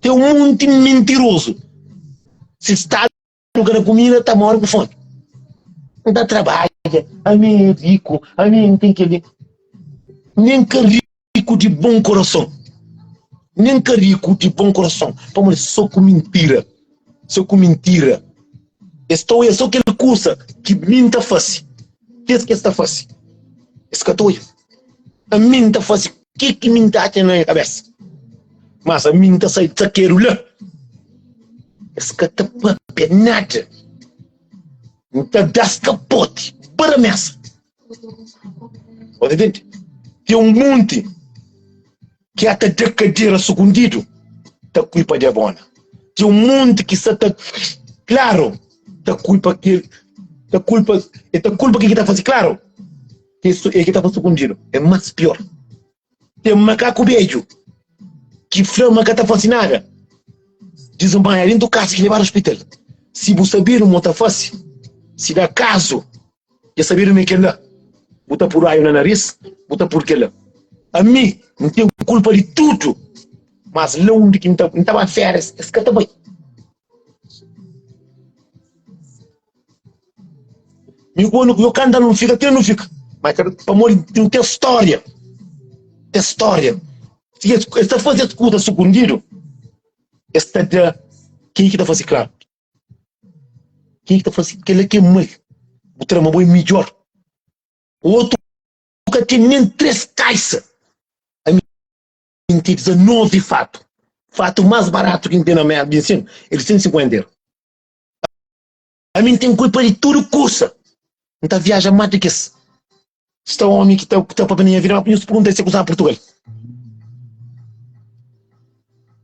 Ten un monti mintirozu. Si sta Nu ka da kumida, ta móre ku fómi. N ta trabadja, ami é riku, ami N ten kel-li. Nen ka riku di bon korason, nen ka riku di bon korason, pamodi sô ku mintira, sô ku mintira. Es ta oia sô kel kusa ki mi N ta fase, kes ki es ta fase, es ka ta oia. Ami N ta fase ke ki mi N ta atxa na nha kabesa, mas ami N ta sai sakedu la. Es ka ta papia nada. N ta da-s kapoti bara mesa. Bo ta intende? Ten un monti ki ata da kadera sukundidu ta kulpa diabona. Ten un monti ki sa ta klaru ta kulpa kel ta kulpa e ta kulpa kel ki ta fasi klaru ki e ki ta fasi sukundidu é mas pior. Ten makaku bedju ki fla ma ka ta fasi nada dismanha dentu kasa ki lebadu ospital. Si bu sabedu mo ta fasi si da kazu Dja sabedu ma é kel-la. Bu ta pudu aiu na naris, bu ta pudu kel-la. Ami, N ten kulpa di tudu, mas la undi ki N ta, N ta ba férias, es ka ta bai. Mi ku no kanta nu fika, ten nu fika. Mas pamodi nu ten stória, ten stória. Si es, es ta faze es kuza sukundidu, es ta da ken ki ta faze klaru. Ken ki ta fla si kel-la ki é mal, bu tra ma bo é midjór. Otu ka ten nen 3 kaisa. Ami N ten 19 fatu. Fatu más baratu ki N ten na mérda di ensinu é di 150 eru. Ami N ten kulpa di tudu kusa. N ta viaja más di kes. Sta omi ki ta ta papia na nha vida, ma nhos pergunta si é kusa na Portugal.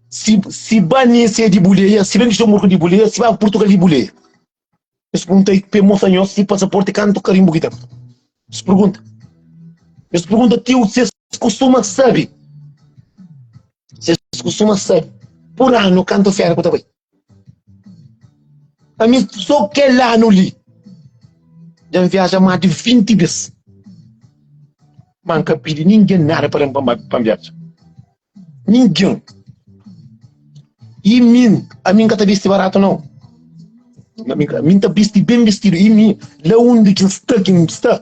Si si ba nesse é di buleia, si ba Luxemburgo di buleia, si ba Portugal di buleia. Nhos pergunta aí pe mostra nhos si passaporte kantu karimbu ki ten. Nhos pergunta. Nhos pergunta tio se kostuma sabe. Se kostuma sabe. Por ano kantu fera ku ta bai. Ami sô kel anu li dja N viaja más di 20 bês. Má N ka pidi ningen nada pa da-m pa N viaja. Ningen. I mi, ami N ka ta bisti baratu nau. Na mi mi ta bisti ben bistidu i mi la undi ki N sta ki N sta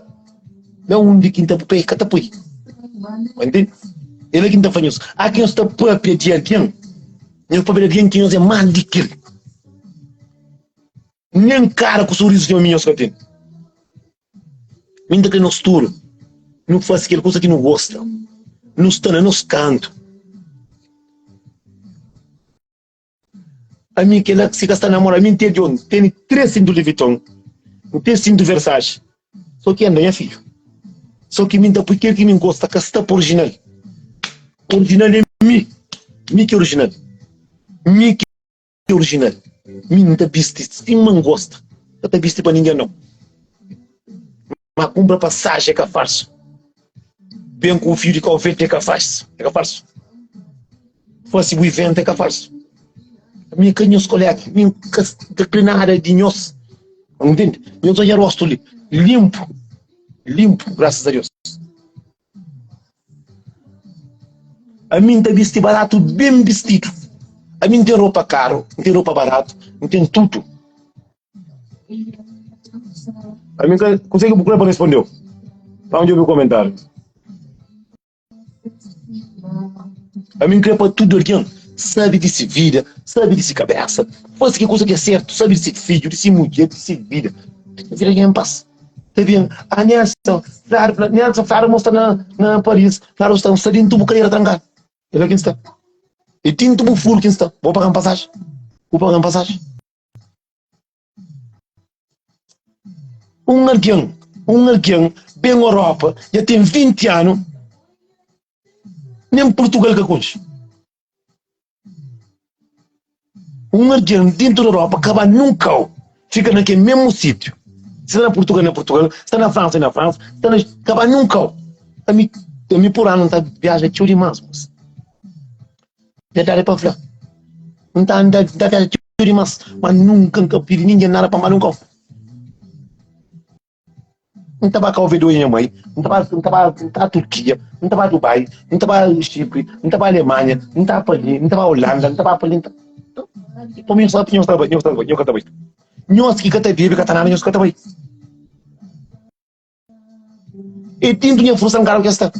la undi ki N ta poi ka ta poi. Ntende? É la ki N ta fla nhos, a ki nhos ta papia di algen, nhos papia di algen ki nhos é más di kel. Nen kara ku sorizu di omi nhos ka ten. Mi N ta kre nos tudu nu fase kel kusa ki nu gosta, nu sta na nos kantu. Ami kela si ka sta namora ami N ten N tene 3 cintu Louis Vuitton N ten cintu Versace so ki anda nha fidju so ki mi N ta pui kel ki mi N gosta ka sta pa original original é mi mi ki original mi ki original mi N ta bisti sima N gosta ka ta bisti pa ningen nau ma kunpra pasaji é ka falsu ben ku fiu di kau verdi é ka falsu é ka falsu. Fase bu ivento é ka falsu. Mi ka nhos kolega, mi ka ka kre nada di nhos. Ntende? Nhos odja rostu li, limpu, limpu, grasas a Deus. Ami N ta bisti baratu, ben bistidu. Ami N ten ropa karu, N ten ropa baratu, N ten tudu. Ami ka, kuzê ki bu kre pa respondeu? Pa N djobe komentariu. Ami N kre pa tudu algen sabe di se vida, sabe di se kabésa, faze ki kuza ki é sértu, sabe di se fidju, di se mudjer, di se vida. Dexa vida algen en pas. Ta ben, ah Nelson, fladu, fla, Nelson, fladu ma bu sta na, na Paris, fladu bu sta, N sta dentu bu kadera trankadu. É la ki N sta. É dentu bu furu ki N sta. Bo paga-m pasaji? Bu paga-m pasaji? Un algen, un algen ben Europa dja ten 20 anu, nen Purtugal ka konxe. Un algen dentu di Europa ka ba nun kau, fika na kel mesmu sitiu. Si sta na Purtugal, na Purtugal, si sta na Fransa, na Fransa, si sta na, ka ba nun kau. Ami, ami pur anu N ta viaja txeu dimas, mos. Verdadi é pa fla, N ta anda, N ta viaja txeu dimas, ma nunka N ka pidi ningen nada pa N ba nun kau. N ta ba Kau Verde oja nha mai, N ta ba, N ta ba, N ta ba Turkia, N ta ba Dubai, N ta ba Xipri, N ta ba Alemanha, N ta pa li, N ta ba Holanda, N ta ba pa li, N ta. Pa mi, nhos ta, nhos ta bai, nhos ta bai, nhos ka ta bai. Nhos ki ka ta bebe, ka ta nada, nhos ka ta bai. E tintu nha forsa nkara ku es sta.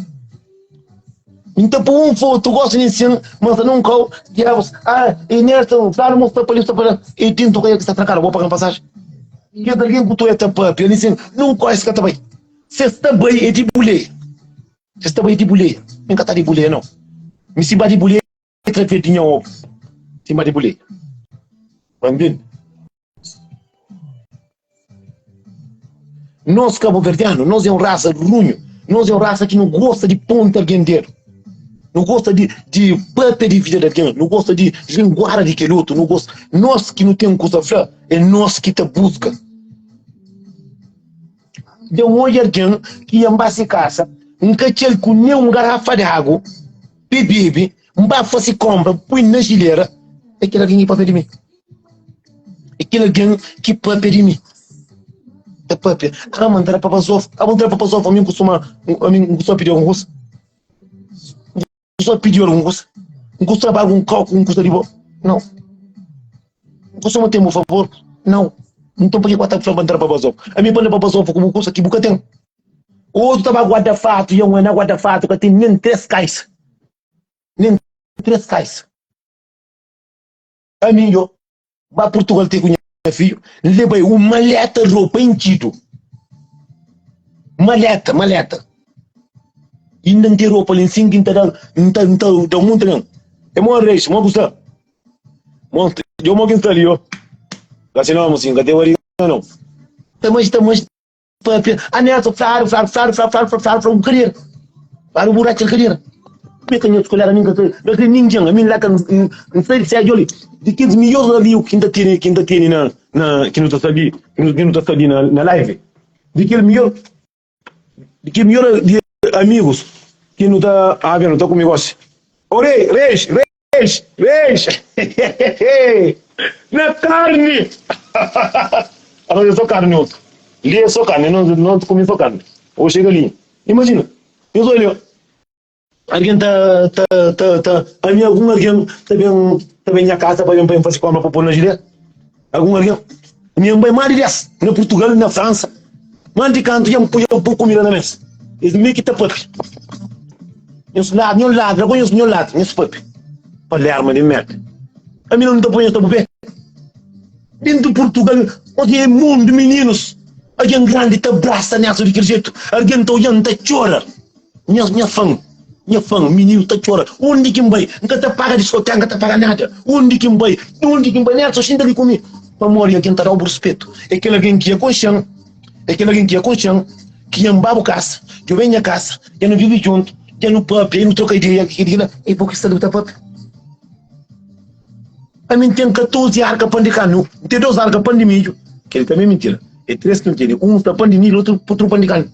N ta pui un fotu gosi nin sin ma sta nun kau diabus ah e Nelson flanu ma sta pa li sta pa la e tintu ka ki sta trankadu bo pagan pasaji. Kes algen ku tu e ta papia nin sin nun kau es ka ta bai. Se sta bai e di buleia. Se sta bai e di buleia. Mi ka ta di buleia nau. Mi si ba di buleia e tra pé di nha obu. Si ba di buleia. Pa ntende? Nos kabuverdianu, nos é un rasa runhu, nos é un rasa ki nu gosta di ponta algen dedu, nu gosta di di papia di vida di algen, nu gosta di linguara di kel otu, nu gosta, nos ki nu ten kusa fla, é nos ki ta buska. Dja N odja algen ki ia ba se kasa, N ka txal ku nen un garafa di agu pa bebe, N ba fase konpra, pui na jilera, é kel algen ki papia di mi. É kel algen ki papia di mi. Ta papia. Ah, ma N ta da pa bazofa. Ah, bo ta da pa bazofa, ami N kustuma, ami N kustuma pidi algun kusa. N kustuma pidi algun kusa. N kustuma ba algun kau ku un kusa di bo. Nau. N kustuma ten bu favor. Nau. Nton pa ke ku ta fla ma N ta da pa bazofa? Ami pa N da pa bazofa ku bu kusa ki bu ka ten. Otu ta ba guarda fatu, ya un na guarda fatu ka ten nen 3 kaisa. Nen 3 kaisa. Ami yo ba Portugal te ku nha fidju, N leba un maleta ropa intxidu. Maleta, maleta. Inda N ten ropa li nsin ki N ta da, N ta, N ta da munti algen. É mo reis, mo ku sta. Mo, yo mo ki N sta li yo. Ka si no, si N ka ten bariga no. Ta manxi, ta manxi. Papia, ah Nelson, fladu, fladu, fladu, fladu, fladu, fladu, fladu, un kadera. Fladu bu ratxa kadera. Como é que nhos escolher a mim que não tem ninguém, a mim lá que não sei se é joli. De que melhores amigos que ainda tem, que ainda tem na, na que não tá sabe, que não tá sabe na, na live. De que melhor, de que melhor de amigos que não tá, ah, não tá comigo assim. Ore, reis, reis, reis. Na carne. Agora eu sou carne outro. Ali é só carne, não, não comi só carne. Ou chega ali. Imagina, eu sou ali. Alguém tá, tá, tá, tá, a mim algum alguém tá bem, tá bem minha casa para bem para fazer compra para pôr na gilete? Algum alguém? Mi N bai más di 10 na Purtugal, na Fransa, más di kantu dja N poi kumida na mesa. Es mi ki ta papia. Nhos ladra, nhos ladra, nhos nhos ladra, nhos papia. Palerma di merda. Ami não ta poi nhos ta bu pé. Dentro Purtugal, onde é mundo, meninos, alguém grande ta abraça Nelson de aquele jeito, alguém ta olhando, ta chora. Nha, nha fã, nha fã, mininu ta txora Undi ki N bai? N ka ta paga diskoteka, N ka ta paga nada Undi ki N bai? Undi ki N bai? Nelson, xinta li ku mi Pamodi algen ta da-u bu ruspetu É kel algen ki ya konxe-m É kel algen ki ya konxe-m Ki ya N ba bu kasa Dja bu ben nha kasa Dja nu vive djuntu Dja nu papia, dja nu troka ideia Ki kel-li, ki kel-la É bo ki sta li bu ta papia Ami N ten 14 arka pan di kanu N ten 2 arka pan di midju Kel-li tanbe é mintira É 3 ki N tene Un sta pan di milhu, otu otru pan di kanu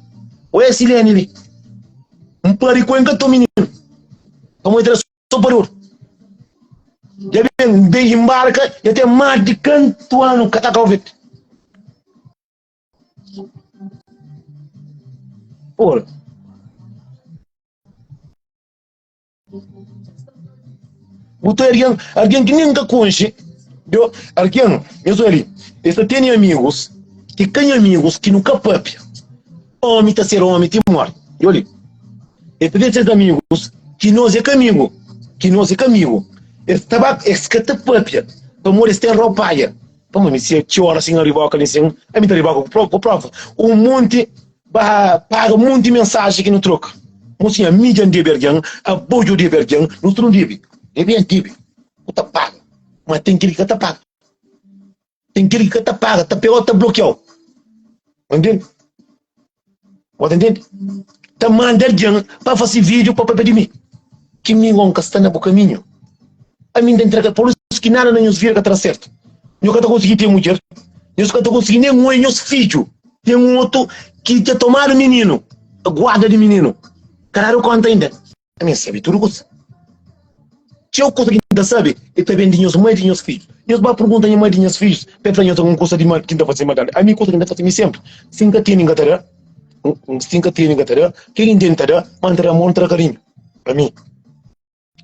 Oia Silene li N pari ku el N ka to mininu Pamodi el tra so pari otu Dja ben N ben inbarka Dja ten más di kantu anu ka ta Kau Verde Ora. Bu ta algen, algen ki nen ka konxe, do, algen, nhos obi li, es ta tene amigus ki ka nha amigus ki nu ka papia. Omi ta ser omi ti morti. Nhos li, es ta ten ses amigus ki nos é ka amigu, ki nos é ka amigu. Es ta ba, es ka ta papia pamodi es ten ropaia. Pamodi mi si txora sin riboka li sin, ami ta riboka ku prova. Un monti Ba paga munti mensaji ki nu troka. Mosinha, mi dja N debe algen, abo dja bu debe algen, nos tudu nu debe. Debe é debe. Bu ta paga. Ma ten kel ki ka ta paga. Ten kel ki ka ta paga, ta pega-u, ta blokia-u. Bu ntende? Bu ta ntende? Ta manda algen pa fase vídiu pa papia di mi. Ki mi ngon ka sta na bu kaminhu. Ami N ta ntrega pur isu ki nada na nhos vida ka ta da sertu. Nho ka ta konsigi ten mudjer, nhos ka ta konsigi nen oia nhos fidju. Ten un otu ki dja tomadu mininu, guarda di mininu, ka dadu konta inda. Ami N sabe tudu kusa. Txeu kusa ki N ta sabe e ta ben di nhos mai di nhos fidju. Nhos ba pergunta nha mai di nhas fidjus pa e fla nhos algun kusa di mal ki N ta fase maldadi. Ami kusa ki N ta fase mi senpri, si N ka tene N ka ta da, si N ka tene N ka ta da, kel ki N tene N ta da, ma N ta da amor, N ta da karinhu. Ami.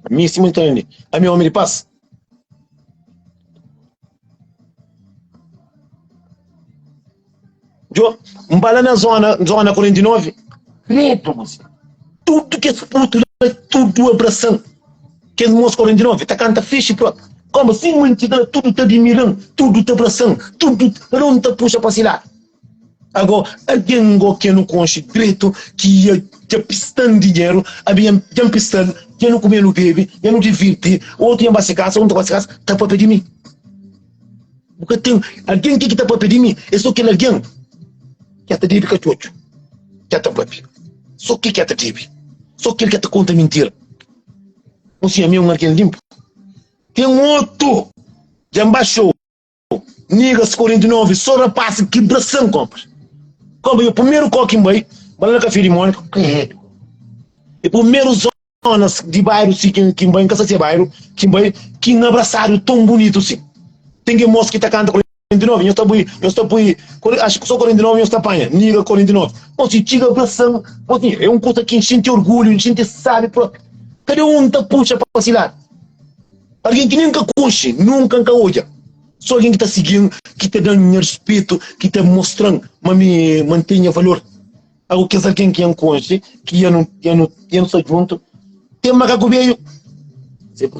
Ami sima ta ntende. Ami é omi di pas. Djo, N ba la na zona, zona 49. Credo, mosi. Tudo kes putu la, tudo abrasan. Kes mos 49 ta kanta fixe propi. Como sima N txiga la, tudo ta admiran, tudo ta abrasan, tudo, cada um ta puxa pa si ladu. Ago, algen go ke nu konxe dretu ki ia dja pista-m dinheru, abi dja N pista-l, dja nu kume, nu bebe, dja nu divirti, otu dja N ba se kasa, un ta ba se kasa, ta papia di mi. Bu ka ten algen ki ki ta papia di mi, é so kel algen ki ta debe katxotxu ki ta papia, so kel ki ta debe, so kel ki ta konta mintira. Mon sinhor, ami é un algen linpu. Ten otu dja N ba xou. Niggas 49 só rapaz ki brasan compra compra e o primeiro ko ki bai ba la na café di Mónica credo e primeiro zonas di bairro si ki ki bai nka sa si é bairro ki bai ki n abraçado tão bonito si tem ke moço ki ta canta 49 nhos ta pui nhos ta pui acho que só 49 nhos ta panha nigga 49 moço txiga abraçan moço é um kusa ki n xinti orgulho n xinti sabi propi cada um ta puxa pa si lado. Algen ki nen N ka konxe, nunka N ka odja. Sô algen ki ta sigi-m, ki ta da-m nha ruspetu, ki ta mostra-m ma mi ma N ten nha valor. Ago kes algen ki N konxe, ki dja nu dja nu dja nu sta djuntu, ten makaku bedju.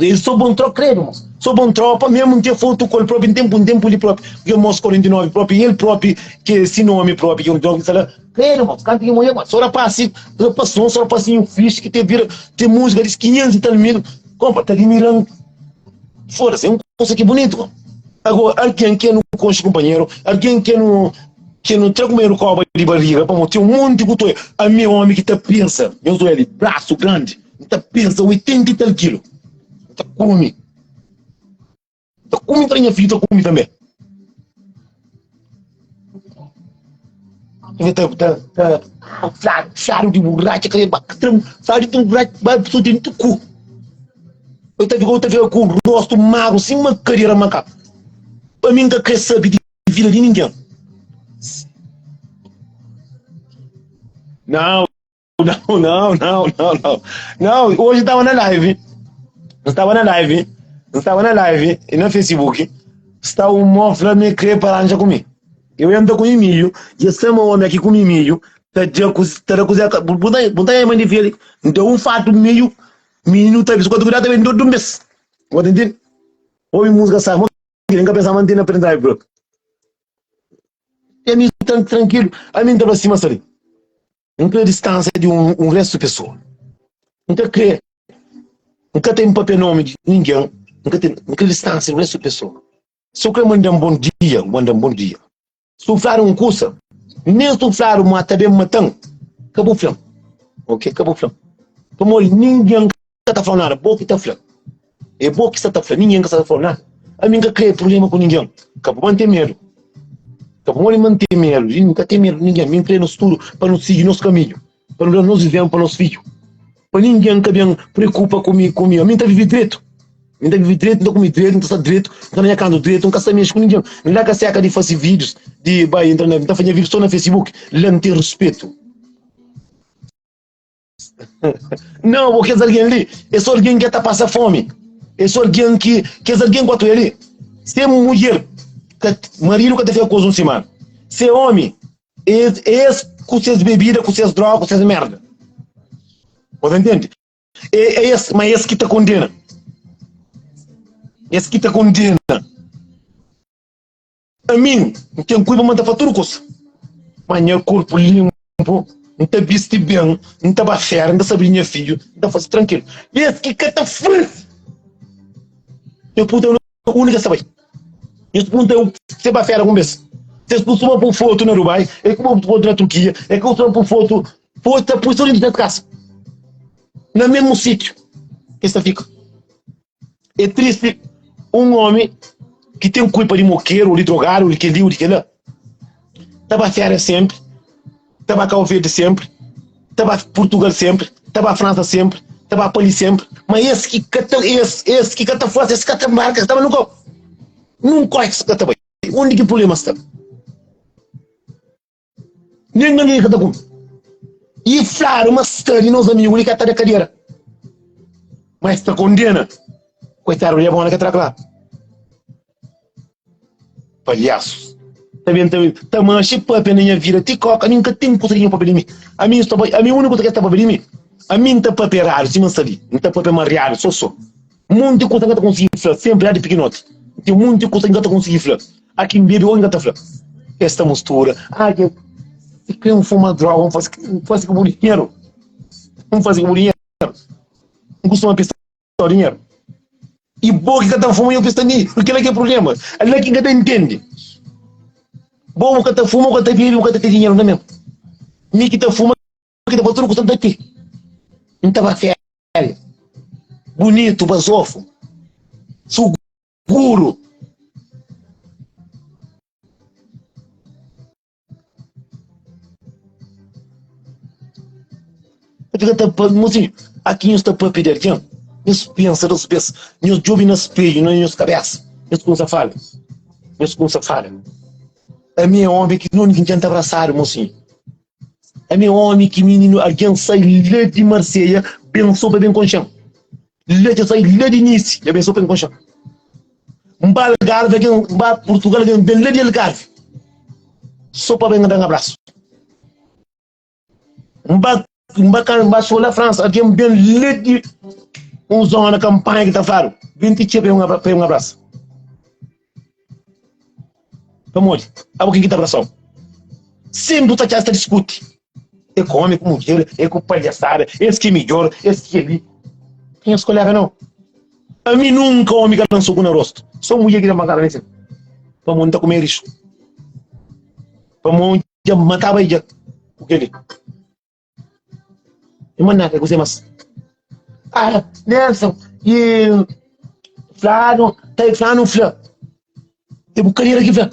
El sô bon tro kredu mos, sô bon tropa memu. N ten fotu ku el propi, N ten N ten puli propi, ki mos 49 propi, el propi ki si nomi propi ki N sta la. Credo, mano, kantu ki N odja, mano, sô rapasi, rapason, sô rapasinhu fixi ki te bira, te múzika di 500 i tal mil, konpa, ta admiran, foda-se, é un kusa ki bunitu, mano. Agora, algen ki nu konxe kunpanheru, algen ki nu, ki nu tra kunpanheru koba di bariga, pamodi ten un monti ku toi, ami é omi ki ta pensa, nhos odja li, brasu grandi, N ta pensa 80 i tal kilu, N ta kume. Ta kume tra nha fidju ta kume tanbe. Ta ta ta fladu fladu di buraca kre ba tra fladu di buraca ba pessoa dentro ku. Eu ta fica eu ta fica ku rosto magro sima cadeira macaco. Pa mim ka kre sabe di vida di ninguém. Não. Não, não, não, não, não. Não, hoje estava na live. Estava na live. Estava na live e no Facebook. Sta un mo fla mi kre pa ranja ku mi. Eu entra ku mi milho, dja sta ma omi aki ku mi milho, ta dja ku ta da kuze ka bu ta bu ta ema di feli. Nta un fatu milho, mininu ta bis ku ta ben dor dun bes. Bo ta intende? Obi música sa, mo ki nka pensa ma ntina pendrive bro. E ami tan tranquilo, ami nta fla sima sali. N kre distansia di un un restu pessoa. N ka kre N ka ten papia nomi di ningen, N ka ten, N kre distansia di restu pessoa. Si bu kre manda-m bon dia, bu manda-m bon dia. Si bu fladu un kusa, nen si bu fladu ma ta ben mata-m, ka bu fla-m. Ok, ka bu fla-m. Pamodi ningen ka ta fla-u nada, bo ki ta fla. É bo ki sta ta fla, ningen ka sta ta fla-u nada. Ami N ka kre prubléma ku ningen. Ka bu mante medu. Ka bu modi mante medu. N ka ten medu di ningen. Mi N kre nos tudu pa nu sigi nos kaminhu, pa nu da nos izénplu pa nos fidju. Pa ningen ka ben preokupa ku mi, ku mi. Ami N ta vive dretu. Mi N ta vive dretu, N ta kume dretu, N ta sta dretu, N ta na nha kantu dretu, N ka sta mexe ku ningen. N la ka seka di fase vídius, di bai entra na, N ta fase nha vídiu so na Facebook. La N ten ruspetu. Não, bo kes algen li é só algen ki ta pasa fome. É só algen ki kes algen ku atu ali. Se mulher, ka, marido ka ta fika koza un semana. Se homem, é, é es ku ses bebida, ku ses droga, ku ses merda. Você entende? É, é es, mas es ki ta kondena. Es ki ta kondena. Ami, N ten kulpa ma N ta faz tudu kusa. Ma nha korpu linpu, N ta bisti ben, N ta ba fera, N ta sabe di nha fidju, N ta faze trankilu. Es ki ka ta faze! Nhos pergunta undi ki es ta bai. Nhos pergunta se ba fera algun bes. Se es kustuma pui fotu na Dubai, es kustuma pui fotu na Turkia, es kustuma pui fotu, fotu ta pui so dintu di ses kasa. Na mesmu sitiu ki es ta fika. É tristi un omi ki ten kulpa di mokeru, ou di drogadu, ou di kel-li, ou di kel-la, ta ba férias senpri, ta ba Kau Verdi senpri, ta ba Purtugal senpri, ta ba Fransa senpri, ta ba pa li senpri, ma es ki ka ta, es, es ki ka ta fase, es ka ta marka, ka ta ba nunka, nunka es ka ta bai. Undi ki prublema sta? Nen algen ka ta kume. I fladu ma sta di nos amigu li ka ta da kadera. Ma es ta kondena. Koitadu di abona ka tra kla. Palhasus. Ta ben ta ta manxe papia na nha vida ti koka ami nka ten kusa di nha papia di mi. Ami sta ami uniku kusa ke sta papia di mi. Ami nta papia eradu sima nsta li. Nta papia mariadu so so. Monti kusa nka ta konsigi fla senpri la di pikinoti. Ten monti kusa nka ta konsigi fla. A ki N bebe oji N ka ta fla. Es ta mustura. Ah, ke si kre N fuma droga, N fasi, N fasi ku bu dinheru. N fasi ku bu dinheru. N kustuma pista dinheru. I bo ki ka ta fuma, nhu pista mi. Kila ki é prublema. La ki N ka ta ntende. Bo bu ka ta fuma, bu ka ta bebe, bu ka ta ten dinheru na mel. Mi ki ta fuma, ki ta fasi tudu kusa, N ta ten. N ta ba féria. Bunitu, bazofu. Suguru. Fika ta pa, mozinho, aki nhos ta papia di algen, nhos pensa dos bes, nhos djobe na spelhu na nhos kabesa, nhos kumsa fala, nhos kumsa fala. Ami é omi ki nunka N ta abrasadu, mozinho. Ami é omi ki mininu algen sai la di Marseia ben so pa ben konxe-m. La dja sai la di Nice dja ben so pa ben konxe-m. N ba Algarve algen N ba Purtugal algen ben la di Algarve so pa ben da-m abrasu. N ba N ba N ba so la Fransa algen ben la di un zona kanpanha ki ta fladu ben ti txeu pa ben abrasa. Pamodi? Abo ken ki ta abrasau? Senpri bu ta txá es ta diskuti. É ku omi, ku mudjer, é ku palhasada, es ki é midjor, es ki kel-li. Ka nhos kolega nau. Ami nunka omi ka da-m soku na rostu. So mudjer ki da-m pankada na sin. Pamodi N ta kume rixu. Pamodi dja N mataba dja ku kel-li. E manda ka kuzê mas. Ah, Nelson, e flanu, ta e flanu fla. E bu kadera ki fla.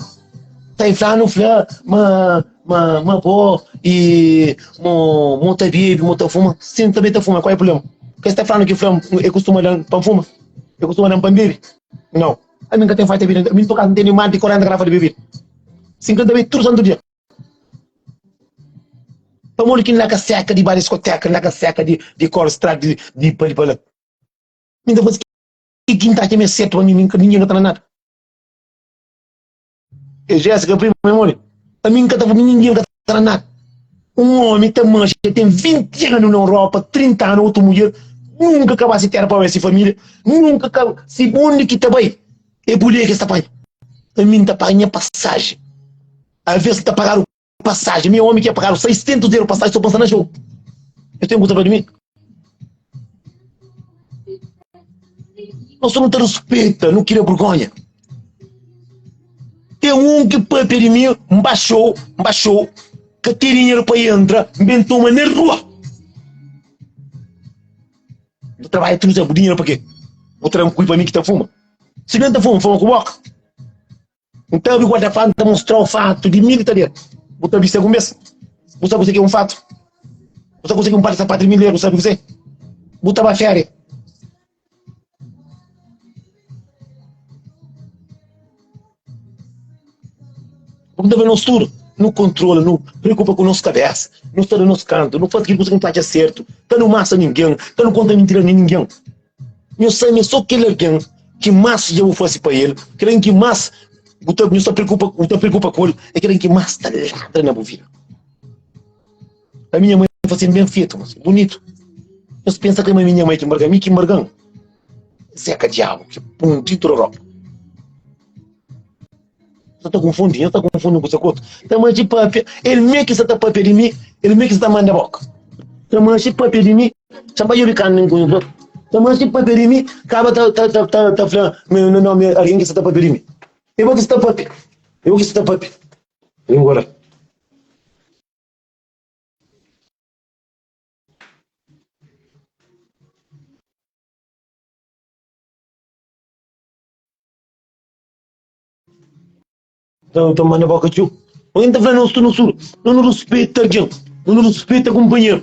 Ta e flanu fla ma ma ma bo e mo mo ta bebe, mo ta fuma. Sim, também ta fuma, qual é o problema? Porque esta flanu ki fla e costuma dar pa fuma. E costuma dar pa bebe. Não. A mim nunca tem falta bebida. A mim por causa não tem mais de 40 garrafas de bebida. 50 bebe tudo santo dia. Pamodi ki N la ka seka di ba diskoteka, N la ka seka di di kore strada di di pa li pa la. Mi ta fasi ke ki N ta atxa ma é sertu pa mi, mi ningen ka ta na nada. E Jéssica prima mi modi? Ami N ka ta ninguém ka ta nada. Un omi ta manxa ten 20 anu na Europa, 30 anu otu mulher, nunka ka ba si tera pa ba si familia, nunka ka si undi ki ta bai é bulia ki es ta panha. Ami N ta paga nha pasaji. Alves N ta pagadu pasaji, mi é omi ki é pagadu 600 euro pasaji so pa N sta na show. Eu tenho kusa pa di mi? Nos nu ta respeita, nu kria burgonha. Ten un ki papia di mi, N ba show, N ba show, ka ten dinheru pa entra, N ben toma na rua. Bu trabadja tudu dia, bu dinheru pa ke? Bu tra un kui pa mi ki ta fuma? Si ben ta fuma, fuma ku boka. N ta abri guarda-fato, N ta mostrau fatu di mi ki ta dentru. Bu ta bisti algun bes? Bu sabe kuzê ki é un fatu? Bu sabe kuzê ki é un par di sapatu di 1000 euro? Bu sabe kuzê? Bu ta ba féria? Bu ta ben nos tudu? Nu kontrola, nu preokupa ku nos kabesa, nu sta na nos kantu, nu faze kel kuza ki nu ta atxa sertu, ka nu masa ningen, ka nu konta mintira nen ningen. Nhos sabe ma é sô kel algen ki más dja bu faze pa el, kel algen ki más bu ta, nhos ta preokupa, bu ta preokupa ku el, é kel algen ki más ta ladra na bu vida. A minha mãe fase-m ben fetu, mas bunitu. Nhos pensa ka ma minha mãe ki nbarga, mi ki nbarga-m. Zeka diabu ki pun dintu di ropa. Nhos ta konfundi, nhos ta konfundi un kusa ku otu. Ta manxe papia, el me ki sa ta papia di mi, el me ki sa ta manda boka. Ta manxe papia di mi, xa ba djobe kanu ku nhos. Ta manxe papia di mi, kaba ta ta ta ta ta fla ma nomi algen ki sa ta papia di mi. É bo ki sa ta papia, é bo ki sa ta papia. Agora. Ta ta manda boka txeu. Alguém ta fla nos tudo nos tudo. Nu respeita alguém. Nu respeita companheiro.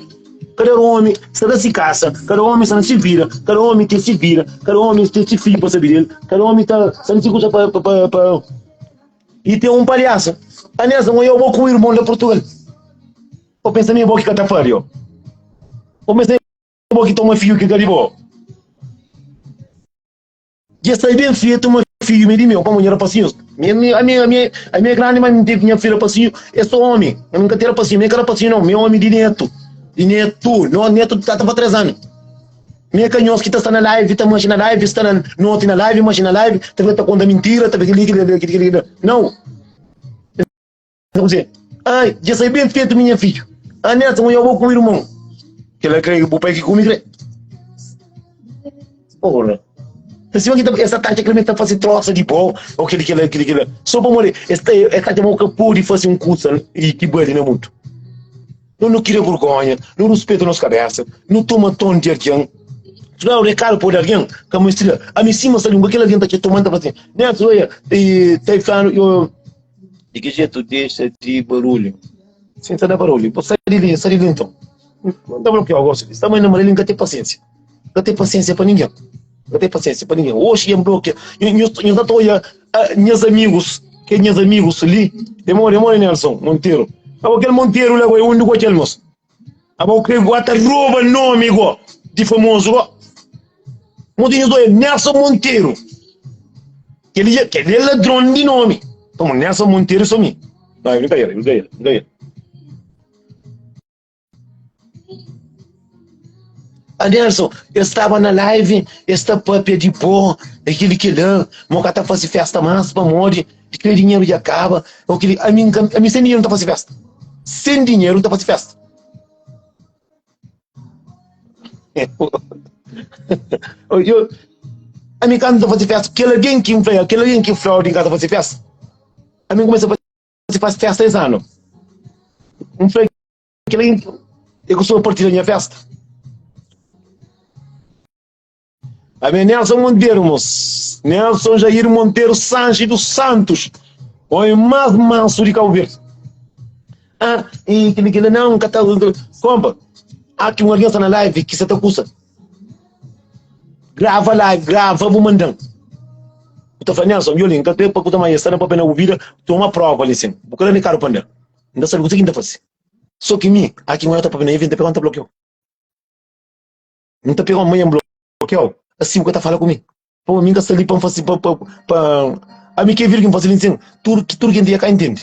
Cada homem sta na si casa, cada homem sta na si vida, cada homem tem si vida, cada homem tem si filho pa saber dele, cada homem ta sta na si kusa pa pa pa pa E tem um palhaço. A nessa, eu vou com o irmão da Portugal. Eu penso nem vou que catafario. Eu penso nem vou que toma filho que caribo. Dja sai ben fetu ma fidju mi é di meu, pamodi nha rapasinhus, mi ami ami ami ami é grandi ma mi ten nha fi rapasinhu é so omi, ami nka ten rapasinhu, mi é ka rapasinhu nau, mi é omi di netu, di netu, no netu ta ta pa 3 anu. Mi é ka nhos ki ta sta na live ta manxi na live, sta na noti na live, manxi na live, ta fika ta konta mintira, ta fika li kili kili kili kili, nau. Kuzê? Ai, dja sai ben fetu mi nha fidju. A neta, un bo ku irmon. Kela kre bu pai ki kumi kre. Porra. Ta sima ki ta esta taxa kre ta fasi trosa di bo, ou kili kila kili kila. So pamodi es ta es ta txamau ka podi fasi un kusa i ki bali na mundu. No nu kria burgonha, no ruspeta nos kabesa, no toma ton di algen. Si bu da un rekadu pa algen, ka mestria. Ami sima sta li, un kel algen ta txeu toma ta fla sin, Nelson, oia, i ta flanu, yo Di ki jetu dexa di barulhu? Sin ta da barulhu. Bo sai di li, sai di li nton. N ta blokiau gosi li. Sta mai na marel, N ka ten pasiensia. N ka ten pasiensia pa ningen. N ka ten pasiensia pa ningen. Oxi dja N blokia. Nhos ta ta oia nhas amigus, ke nhas amigus li. Demora, demora Nelson Monteiro. Abo kel Monteiro la go é undi go kel mos? Abo kre go ta roba nomi go di famoso go. Mo tinha doia Nelson Monteiro. Kel kel é ladron di nomi. Toma Nelson Monteiro só mi. Não, é brincadeira, é brincadeira, é brincadeira. A Nelson, eu estava na live, está papia de pó, aquele que lá, mo ka ta fazer festa mais pa modi, aquele dinheiro já acaba, aquele, a mim, a mim sem dinheiro não tá fazer festa. Sem dinheiro não tá fazer festa. Eu, a mim não tá fazer festa, aquele alguém que me aquele alguém que fraude em casa fazer festa. A mim começa a fazer festa esse ano. Um falei, aquele alguém, eu costumo partir da minha festa. Amém, Nelson Monteiro, moço. Nelson Jair Monteiro Sanches dos Santos, homem mais manso de Cabo Verde. Ah, e aquele que não, nunca tá. Compa, há aqui uma aliança na live que você tá custa. Grava live, grava, vou mandando. Eu tô falando, Nelson, eu nunca tenho para contar mais, está na papel na vida, toma prova ali sim. Vou querer caro para andar. Não sabe o que ainda faz. Só que mim, aqui uma outra papel na evento, pega um bloqueio. N ta pega un manhan blokiau, asi bu ka ta fala ku mi. Pabia mi N ka sta li pa N fasi pa pa pa. Ami ke vir ki N fase li nsin, tudu tudu kenti ya ka intende.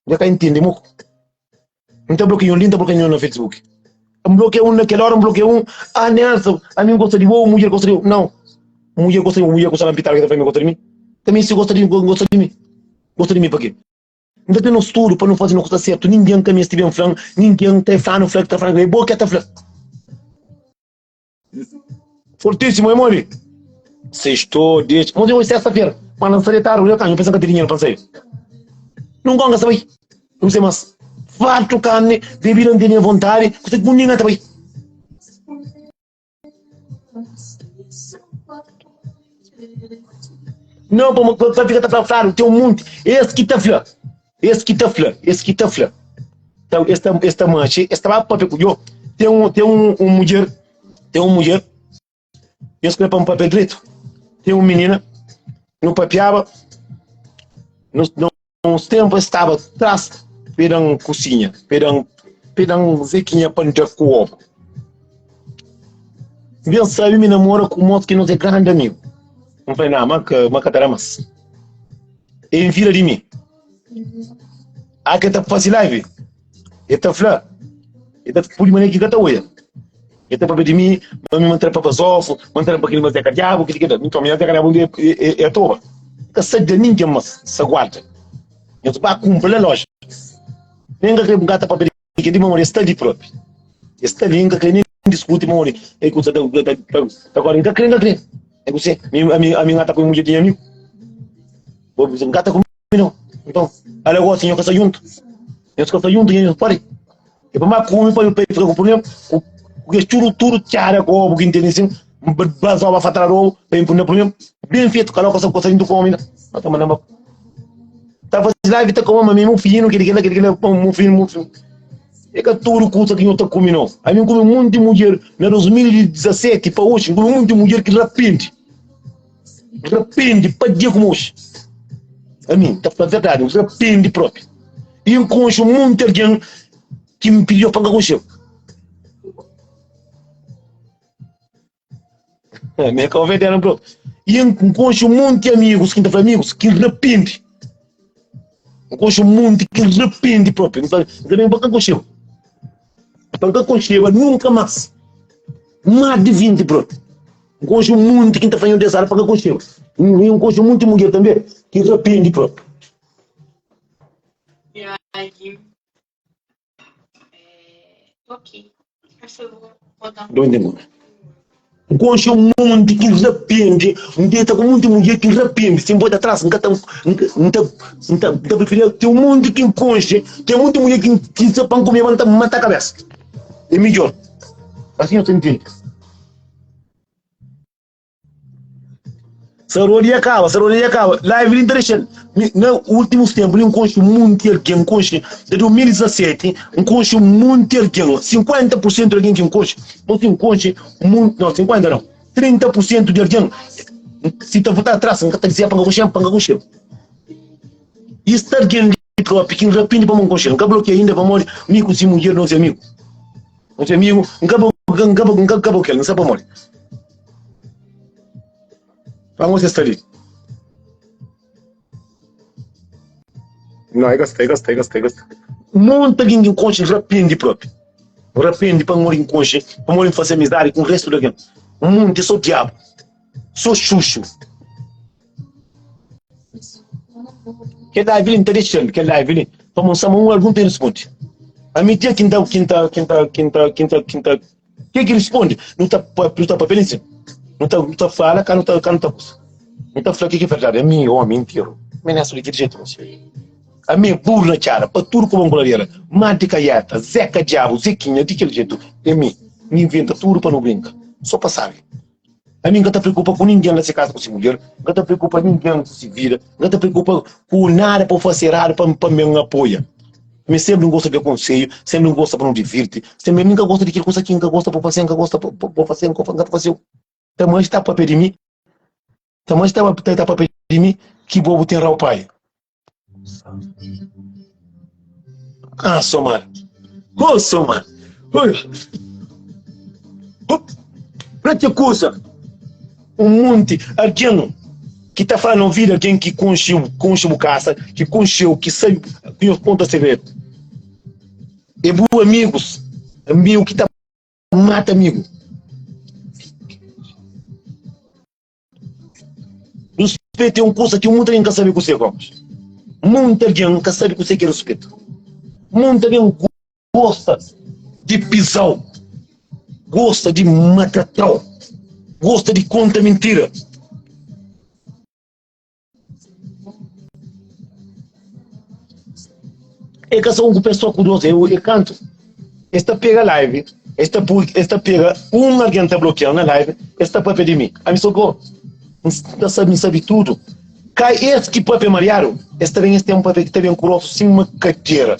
Ya ka intende mo. N ta blokia un li, N ta blokia un na Facebook. N blokia un na kel ora, N blokia un. Ah, Nelson, ami N gosta di bo, mudjer gosta di bo. Nau, mudjer gosta di bo, mudjer ku sta na pitadu ki ta fla mi gosta di mi. Também si gosta di mi, gosta di mi. Gosta di mi pa ke? N ta ten nos tudu pa nu faze no kusa sertu. Ningen ka meste ben fla-m, ningen ta fla-nu fla ki ta fla-nu, é bo ke ta fla. Fortíssimo, é mole? Sextou, deixa. Mas hoje sexta-feira. Mas não sai tarde, eu tenho pensando que tem dinheiro para sair. Não gonga sabe. Não sei mais. Farto carne, bebida não tem vontade, você com ninguém também. Não, para ficar tá claro, tem um monte. Esse que tá fla. Esse que tá fla, esse que tá fla. Então, esta esta manche, esta vai papel com eu. Tem um tem um, um mulher, tem um mulher. Eu escrevi para um papel direito. Tem uma menina, no papiaba, no, no, uns tempos estava atrás pedan cozinha, pedan pedan zequinha para não com ovo. Bem sabe me namora com um moço que nós é grande amigo. Não falei, não, mas que mas que mas. Ele vira de mim. Ah, que tá fazer live. Ele tá fla. Ele tá por maneira que tá oia. Ele tá papel de mim, mas me manter para basofo, manter para aquele mas é diabo, que que então minha diabo é é é toba. Ka sa de ninguém mas sa guarda. Eu ba cumprir a loja. Nem que gata papel de di mamori sta li propi. Sta li nka kre nem diskuti mamori. E kusa da da da agora nka kre nka kre. E kuse mi ami ami ngata ku mulher di amigo. Bo ngata ku mi não. Então, ala gosta nho ka sa junto. Nho ka sa junto nho pare. E pa ma kumi pa pa fica ku problema. Ku ku ke churu turu tchara ko bu kinte nisim. Bazoba fatara robo pa impuna problema. Bem feito kala ko sa ko sa junto com homem. Não tá mandando Ta faze live ta koma ma mi mu finu kili kila kili kila mu finu mu finu. É ka tudu kusa ki nho ta kumi no. Ami n kumi munti mudjer na 2017 pa oxi n kumi munti mudjer ki rapende. Rapende pa dia kuma oxi. Ami ta fla verdadi, n rapende propi. I n konxe munti algen ki n pidiu pa n ka konxeba. Mi é cabo-verdiano bro. E N konxe un monti amigos, ki N ta fla amigos, ki rapende. N konxe un monti ki rapende propi. N ta ben pa ka konxeba. Pa ka konxeba nunka mas. Más di 20 propi. N konxe un monti ki N ta fla nho Deus pa ka konxeba. E N konxe un monti mudjer tanbe ki rapende propi. N konxe un monti ki rapende, N deta ku monti mudjer ki rapende, si N bota tras N ka ta, N ta, N ta, N ta preferi ten un monti ki N konxe, ten monti mudjer ki N sa pa N kume ma N ta mata kabesa, é midjor, asi nhos ta ntende. Sarodi ya kaba, sarodi ya kaba. Live li nta Mi, na últimos tempos li nkonxe munti algen, nkonxe de 2017, nkonxe munti algen, 50% di algen ki nkonxe, mo si nkonxe munti, não, 50 não, 30% di algen, si ta voltar atrás, nka ta dizia pa nka konxe, pa nka konxe. E sta algen li propi ki nrapindi pa mo nkonxe, nka blokia inda pamodi mi ku si mudjer nos é amigu. Nos é amigu, nka nka nka nka blokia-l, nsa pamodi. Pamodi você sta li? Não, é gasta, é gasta, é gasta, é gasta. Monta alguém que conche, rapende próprio. Rapende para morrer conche, para morrer fazer amizade com o resto de alguém. Um monte, sou diabo. Sou xuxo. Kel live li nta dexal kel live li pa mostra ma un algun ta risponde. Ami dia ki nta ki nta ki nta ki nta ki nta ki nta ke ki risponde nu ta nu ta papia li nsin nu ta nu ta fala ka nu ta ka nu ta kusa nu ta fla ke ki verdadi ami omi interu mi nesu di kel jetu mosi ami é buru na txada pa tudu ku bon kuladera mati kaieta zeka diabu zekinha di kel jetu é mi mi inventa tudu pa nu brinka so pa sabi. Ami N ka ta preokupa ku ningen na se kaza ku se mulher, N ka ta preokupa ningen ku se vida, N ka ta preokupa ku nada pa fase eradu pa pa mi N apoia. Mi sempri N gosta di da konselhu, sempri N gosta pa no divirti, sempri mi N ka gosta di kil kusa ki N ka gosta pa fase, N ka gosta pa pa fase, N ka ta faseu. Ta mas ta papia di mi, ta mas ta ta papia di mi ki bo bu ten rau pai. Ah, Somar. Oh, Somar. Oi. Oh. Pra que kusa? Um monte, alguém. Ki ta fala na ovidu algen ki konxe konxe bu kasa, ki konxeu, ki sabe ki nhos konta segredu. É bu amigus, amigu ki ta mata amigu. Ruspetu é un kusa ki munta algen ka sabe kuse gosi. Munta algen ka sabe kuse ki é ruspetu. Munta algen gosta di pizau, gosta di maltratau, gosta di konta mintira. É ka só un pessoa ku dos, é kantu. Es ta pega live, es ta pui, es ta pega un algen ta blokian na live, es ta papia di mi. Ami sou go, N ta sabe, N sabe tudu. Ka es ki papia mariadu, es ta ben, es ten un papia ki ta ben ku rostu sima kadera.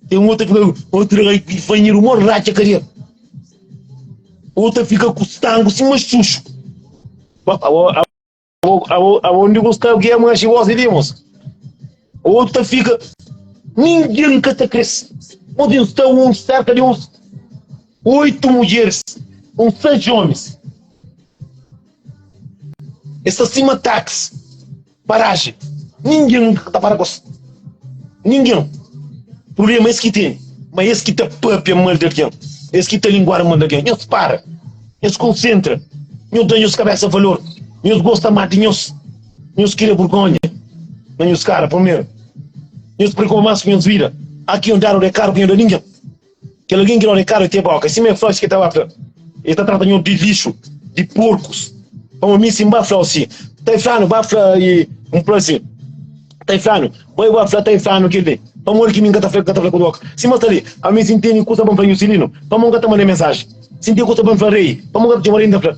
Ten otu ki fika, otu ki fanhidu mo ratxa kadera. Otu ta fika ku stangu sima xuxu. Abo, abo, abo undi ku sta ki é manxi gosi li, moço? Otu ta fika, ninguém ka ta kre-s. Otu sta un serka di uns oitu mudjeris, uns seis omis. Es sta sima taxi, paraji. Ninguém ka ta para ku es. Ninguém. Problema es ki tene, ma es ki ta papia mal di algen, es ki ta linguara mal di algen. Nhos para, nhos konsentra, nhos da nhos kabesa valor, nhos gosta más di nhos, nhos kria burgonha na nhos kara primeru, nhos preokupa más ku nhos vida. Aki nhos dadu rekaru ki nhos da ningen. Kel algen ki da rekaru e te boka, sima e fla es ki ta ba fla, e ta trata nhos di lixu, di porkus. Pamodi mi si N ba fla-u si, ta e fla-nu ba fla i N fla si. Ta e fla-nu, Bai ba fla, ta e fla-nu kel-li. Pamodi ki mi N ka ta fla, ka ta fla ku boka? Sima sta li, ami si N tene kusa pa N fla Jusilinu, pamodi N ka ta manda mensaji? Si N ten kusa pa N fla rei, pamodi N ka ta txoma rei N ta fla?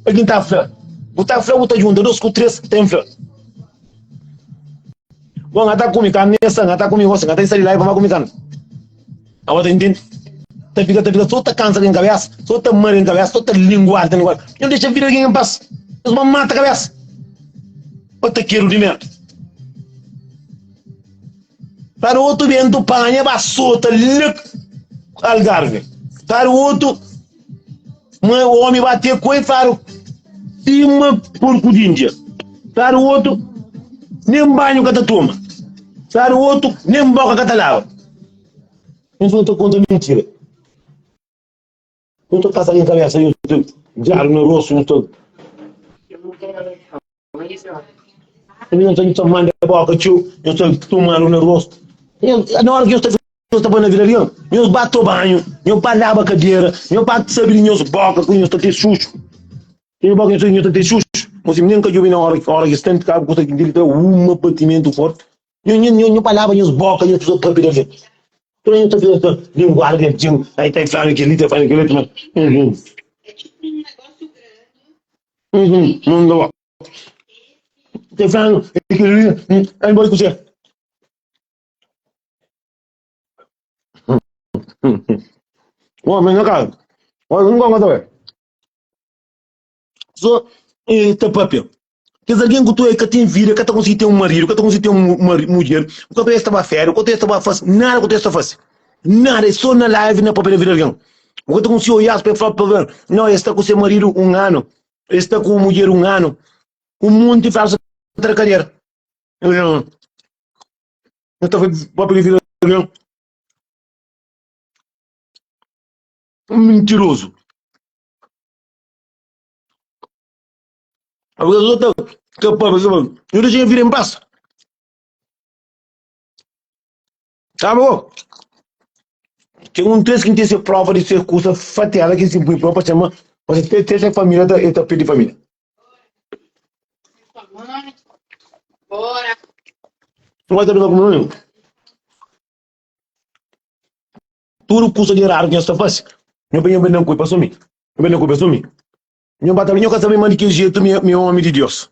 Algin ta fla, Bu ta fla, bu ta djunta dos ku tres, ta N fla. Bo N ka ta kume karni esa, N ka ta kume gosi, N ka ta insa di la, pa N ba kume karni. Abo ta intende? Ta fika, ta fika so ta kansa algin kabesa, so ta mara algin kabesa, so ta linguada, ta linguada. Nhos dexa vida algin en pas. Nhos ba mata kabesa. Patakeru di merda. Para otu bentu panha ba sota la Algarve. Para otu ma omi ba te ku el flaru sima porku di India. Flaru otu nen banhu ka ta toma. Flaru otu nen boka ka ta laba. Nhos ka ta konta mintira. Nhos ta pasa algen kabesa, nhos ta djadu na rostu, nhos ta nhos ta manda boka txeu, nhos ta tomadu na rostu. Na ora ki nhos ta nhos ta poi na vida algen, nhos ba to banhu, nhos ba laba kadera, nhos ba sabe di nhos boka ku nhos ta ten xuxu. Nhos boka nhos ta ten xuxu. Mos nen ka djobe na ora ora ki sta ka kusa ki ta uma batimentu forti. Nho, nho, nho, nho pa laba nhos boka, nhos precisa papia di algen. Tudo nho ta fika ta linguada di algen, aí ta falando kel-li, ta falando kel-li, mas, uhum. Uhum, não dá. Ta falando kel-li, aí vai com você. Homem, na cara. Olha, não gosta também. So, eh, ta papia. Kes algen ku tu é ka ten vida, ka ta konsigi ten un maridu, ka ta konsigi ten un mudjer, ku ka ta esta ba féria, ku ka ta esta ba fase nada ku ta esta fase. Nada, é so na live na papia na vida di algen. Bu ka ta konsigi oiá-s pa e fla pa no, e sta ku se maridu un anu, e sta ku mudjer un anu, un monti falsu trakader. Nu ta papia di vida di algen. Un mintirozu. Abuso ta ka pa pa Nhu dexa nha vida em paz. Tá bom? Tem um texto que tem ser prova de ser kusa fatela que se põe prova chama, mas tem tem família tá tá pedi família. Bora. Não vai ter com nenhum. Tudo kusa de errado que nós tá fazendo. Nhu bem nhu bem não culpa só mim. Nhu bem não culpa só mim. Nhu ba ta nhu ka sabe ma di ki jetu mi mi é omi di Deus.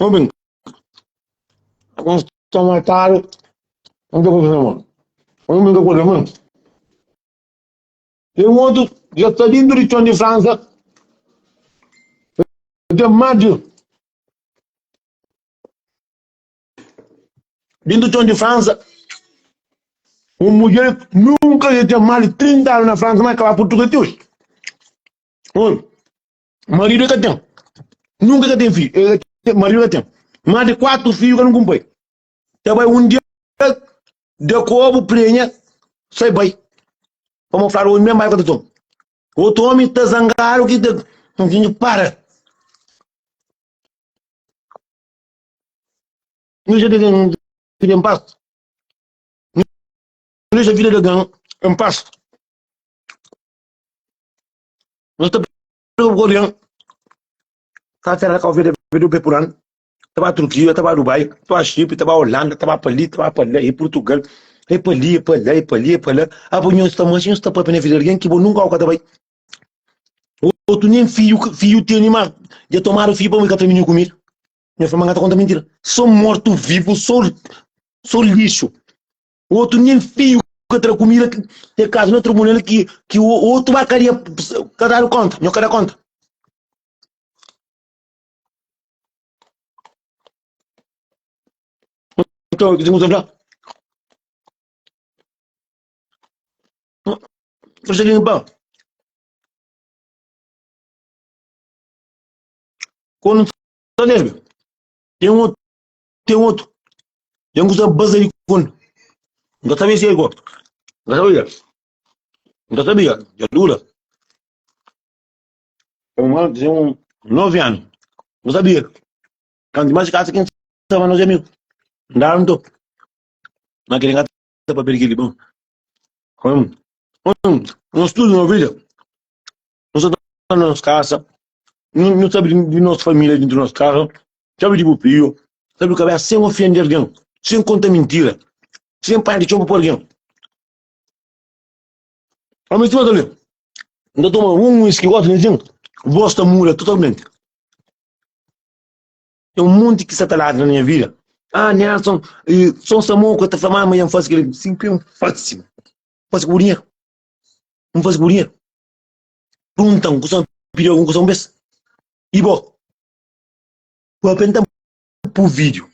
Obi, N sta matadu, N ka pode mano. Obi, N ka pode mano. Tem outro, já sta dentro di txon di França. Tem mais de Dentro txon di França, un mudjer nunka dja ten más di 30 anu na França, má el ka ba Purtugal ti oji. Oi, maridu el ka ten. Nunka ka ten fidju. Maridu ka ten. Más di 4 fidju ka nun pai. Ta bai un dia da kobu prenha sai bai. Pamo fladu omi mesmu bai ka ta toma. Otu omi ta zangadu ki ta para. Nu dexa de vida em paz. Nu dexa vida de algen em paz. Nu sta preocupa ku algen. Ka será ka vida do pe por ano. Ta ba Turquia, ta ba Dubai, ta ba Chipre, ta ba Holanda, ta ba pa li, ta ba pa la, e Portugal, e pa li, e pa la, e pa li, e pa la. Ah, bo nhos ta manxe, nhos ta papia na vida de algen ki bo nunka ka ta bai. Otu nem fidju, fidju tene, mas dja tomadu fidju pa mi ka tra mininu kumida. Nha fla ma N ka ta konta mintira. So mortu vivu, so, so lixu. Otu nen fidju ka tra kumida, te kazu na tribunal ki, ki otu ba kadia, ka dadu konta, nho ka da konta. Então, o que você fala? Você tem pão. Quando Tá vendo? Tem outro, tem outro. Tem um que basa de kun. Não sabia se é igual. Não sabia. Não sabia. Já dura. Eu tinha um 9 anos. Não sabia. Quando mais casa quem estava nos amigos. Não não tô. Mas querem gastar para perder bom. Um estudo na vida. Nós está na nossa casa. Não sabe de nossa família dentro do nosso carro. Sabe de filho. Sabe do cabeça sem ofender alguém. Sem contar mentira. Sem pai de chombo por alguém. Homem, tu ali. Não toma um whisky, gosta de Gosta muda totalmente. Tem um monte que satanás na minha vida. Ah, Nelson, só Samuca tá falando, mas eu faço aquele. Sempre um fácil. Faço com dinheiro. Não faço com dinheiro. Pergunta-m, ku pidi algun kusa un bes? I bo? Bu apenta pu vídeo.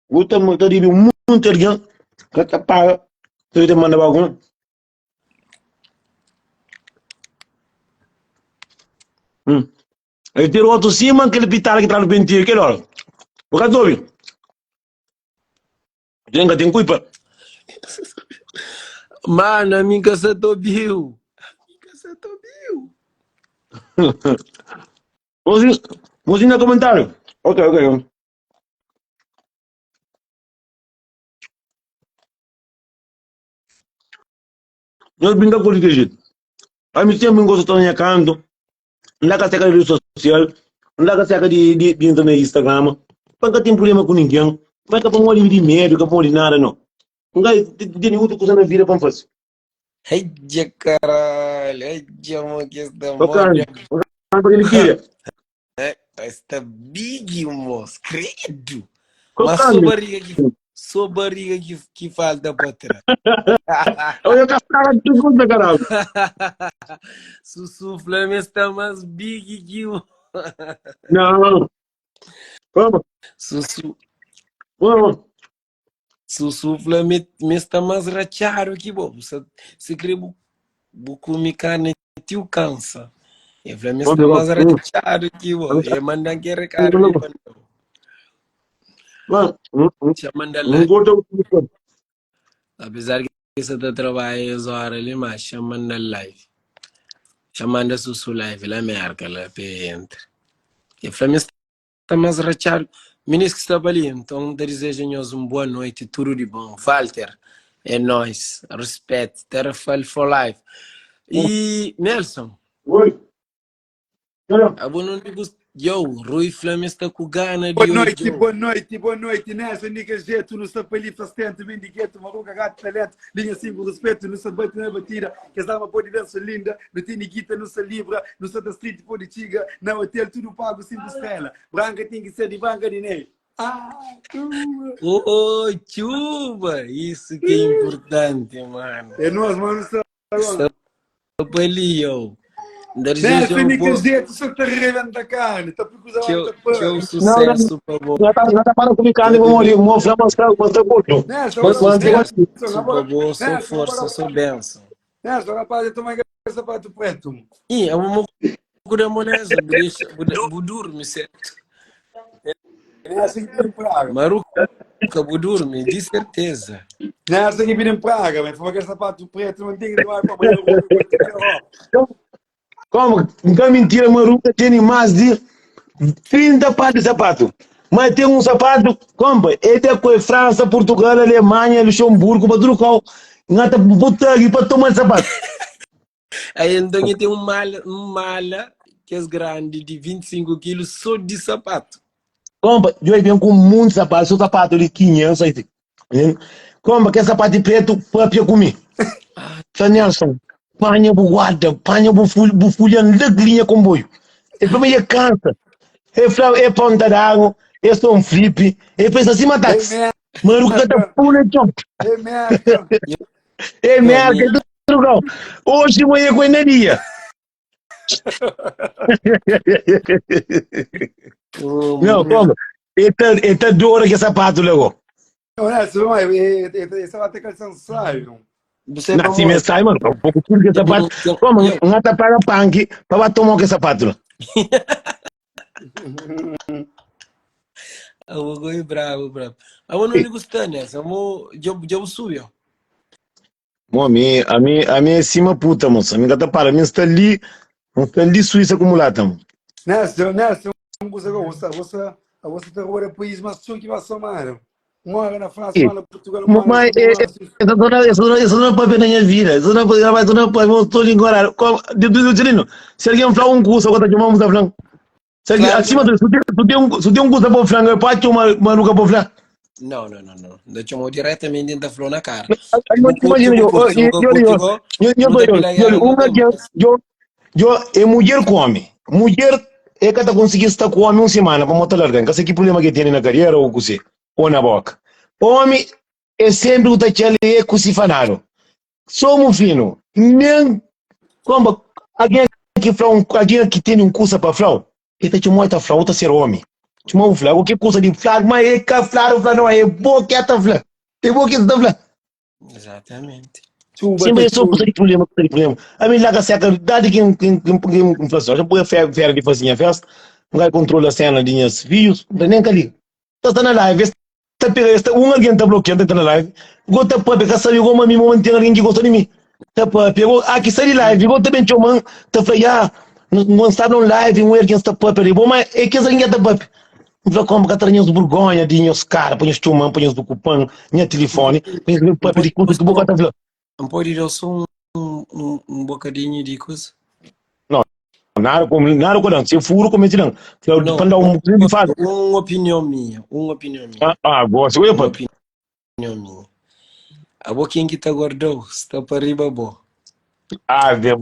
Bu ta ta dibi un monti algen ka ta paga pa ta manda ba algun. Hum. El ter otu sima kel pitada ki tradu pentia kel ora. Bu ka ta obi? Ten ka ten culpa. Mano, a mim que sa ta obiu. A mim que sa ta obiu. Você, você na comentário. Ok, ok. Nós brinca com o jeito. A mim sempre gosto de estar na minha canto. N da ka seka di redi sosial, N da ka seka di di di entra na Instagram, pa N ka ten prubléma ku ningen, ma é ka pamodi di medu, ka pamodi nada no. N ka tene otu kuza na vida pa N fase. Aja caralho, aja mo que esta Ok, moda. pa kel ki Esta big mos, credo. Mas só barriga que só barriga que, que falta para trás. Eu ka staba tudo conta caralho. Sussu Flamengo está mais big que o. Não. Vamos. Sussu. Vamos. Sussu Flamengo está mais rachado que bo. Se, se crê bu, bu come carne tio cansa. E Flamengo está mais rachado que bo. E mandan que recado. Xa manda Não gosto Apesar que você tá trabalhando as horas ali, mas chama na live. Chamando a Sussu live lá, merca lá, pe entra. E Flamengo está mais rachado. Ministro que está ali, então te desejo a nós uma boa noite, tudo de bom. Walter, é nóis, respeito, Terra Fall for life. E Nelson, Oi. abo não digo, yo, Rui Flamengo está com gana de Boa noite, hoje. boa noite, boa noite, Nelson Nica Jeito, no Sapali, Fastento, vem de gueto, Maruca, Gato, Talento, linha 5, respeito, no Sabate na batida, que essa alma pode ver sua linda, no tem guita, no sa Libra, no Santa Street, pode tiga, na hotel, tudo pago, 5 estrelas, branca tem que ser de branca de Ney. Ah, tua. Ô, chuva, isso que é importante, mano. É nós, mano, Está ali, yo. Ainda Nelson desejo um Nica bom, Jeito, só te arrebenta a carne, tá porque tchau, tá pã. tchau sucesso para bom. Já tá, já tá para comigo, vamos ali, vamos mostrar, mostrar curto. Nelson, Tchau Mas, mas, sucesso Nelson, para agora, bom, sou Nelson, força, agora, sou bênção. Nelson, rapaz, eu tô mais sapato preto. Ih, eu vou ku da moleza, bu dexa, bu, da, bu durmi certo. Nessa que pedi praga. Maruca, bu durmi, de certeza. Nessa que pedi praga, mas foi aquele sapato preto, não tem que tomar para banho, Como? Nunca mentira, Maruca tem mais de 30 pares de sapato. Mas tem um sapato, compra, ele tem com França, Portugal, Alemanha, Luxemburgo, para tudo qual. Ngata botar aqui para tomar sapato. Aí então eu tenho um mala que é grande de 25 quilos só de sapato. Compra, eu venho com muito sapato, só sapato de 500 aí. Compra, que sapato preto, papia comigo. Fla Nelson, panha bu guarda, panha bu fulha, bu fulha na linha comboio. Ele falou, mas cansa. Ele falou, é ponta d'água, é só um flip. Ele fez assim, mas táxi. Mano, o que tá pula, tchau. É merda. É merda, é tudo Hoje manhã com energia. Não, como? Ele tá, ele tá dor aqui sapato logo. Não, Nelson, não é, esse vai ter calção saio. Você Não, se me sai, mano, um pouco tudo que sapato. Como? Não tá paga panque para tomar que sapato. Eu vou bravo, bravo. Eu não gosto nessa, eu vou, eu subiu. Bom, a mim, a mim, a mim é cima puta, moça. A mim tá para, a mim está ali, não está ali Suíça como lá, tamo. Nelson, Nelson, você você você você tá agora país mais que vai somar. Uma hora na França, uma hora na Portugal, uma hora Mas essa zona, essa zona, essa zona para ver na minha vida. Essa zona para zona para eu estou agora. Se alguém falar um curso, agora tá chamando falando. Se alguém, Claro. acima do, se tem um, se tem um curso para frango, pode uma maluca para frango. Não, não, não, não. Deixa eu diretamente dentro da flor na cara. Imagina, eu, eu, eu, eu, eu, eu, é mulher come. Mulher é que tá conseguindo estar com homem uma semana para matar alguém. Que que problema que tem na carreira ou com ou na boca. Homem é sempre o tachele é com se fanaro. Somos fino. Nem como alguém que fala um, alguém que tem um curso para falar, ele tá te mostra falar, outra ser homem. Te mostra falar, o que curso de falar, mas é que falar, falar não é bom que é tá falar. É bom que tá falar. Exatamente. Sempre é só curso de problema, curso de problema. A mim lá que seca, dá de quem quem quem quem inflação. Já põe a fera de fazer a festa, não vai controlar a cena de minhas filhos, não nem ali. Tá na live, tá pegando, um alguém tá bloqueando, tá na live. Gota pô, porque sabe como a mim tem alguém que gosta de mim. Tá pô, pegou, aqui sai de live, gota também chamando, tá falando, ah, não está no live, um alguém está pô, peraí, bom, mas é que alguém tá pô. Não como que traz vergonha de nhos cara, põe os chumam, põe os do cupã, minha telefone, põe os papel de conta que boca tá falando. Não pode ir só um, um, um bocadinho de coisa? Não, nada como, nada como, se furo como não. Não, Para dar um de faz. Uma opinião minha, uma opinião minha. Ah, ah, gosto, eu Uma opinião minha. A boquinha que tá guardou, está para riba bo. Ave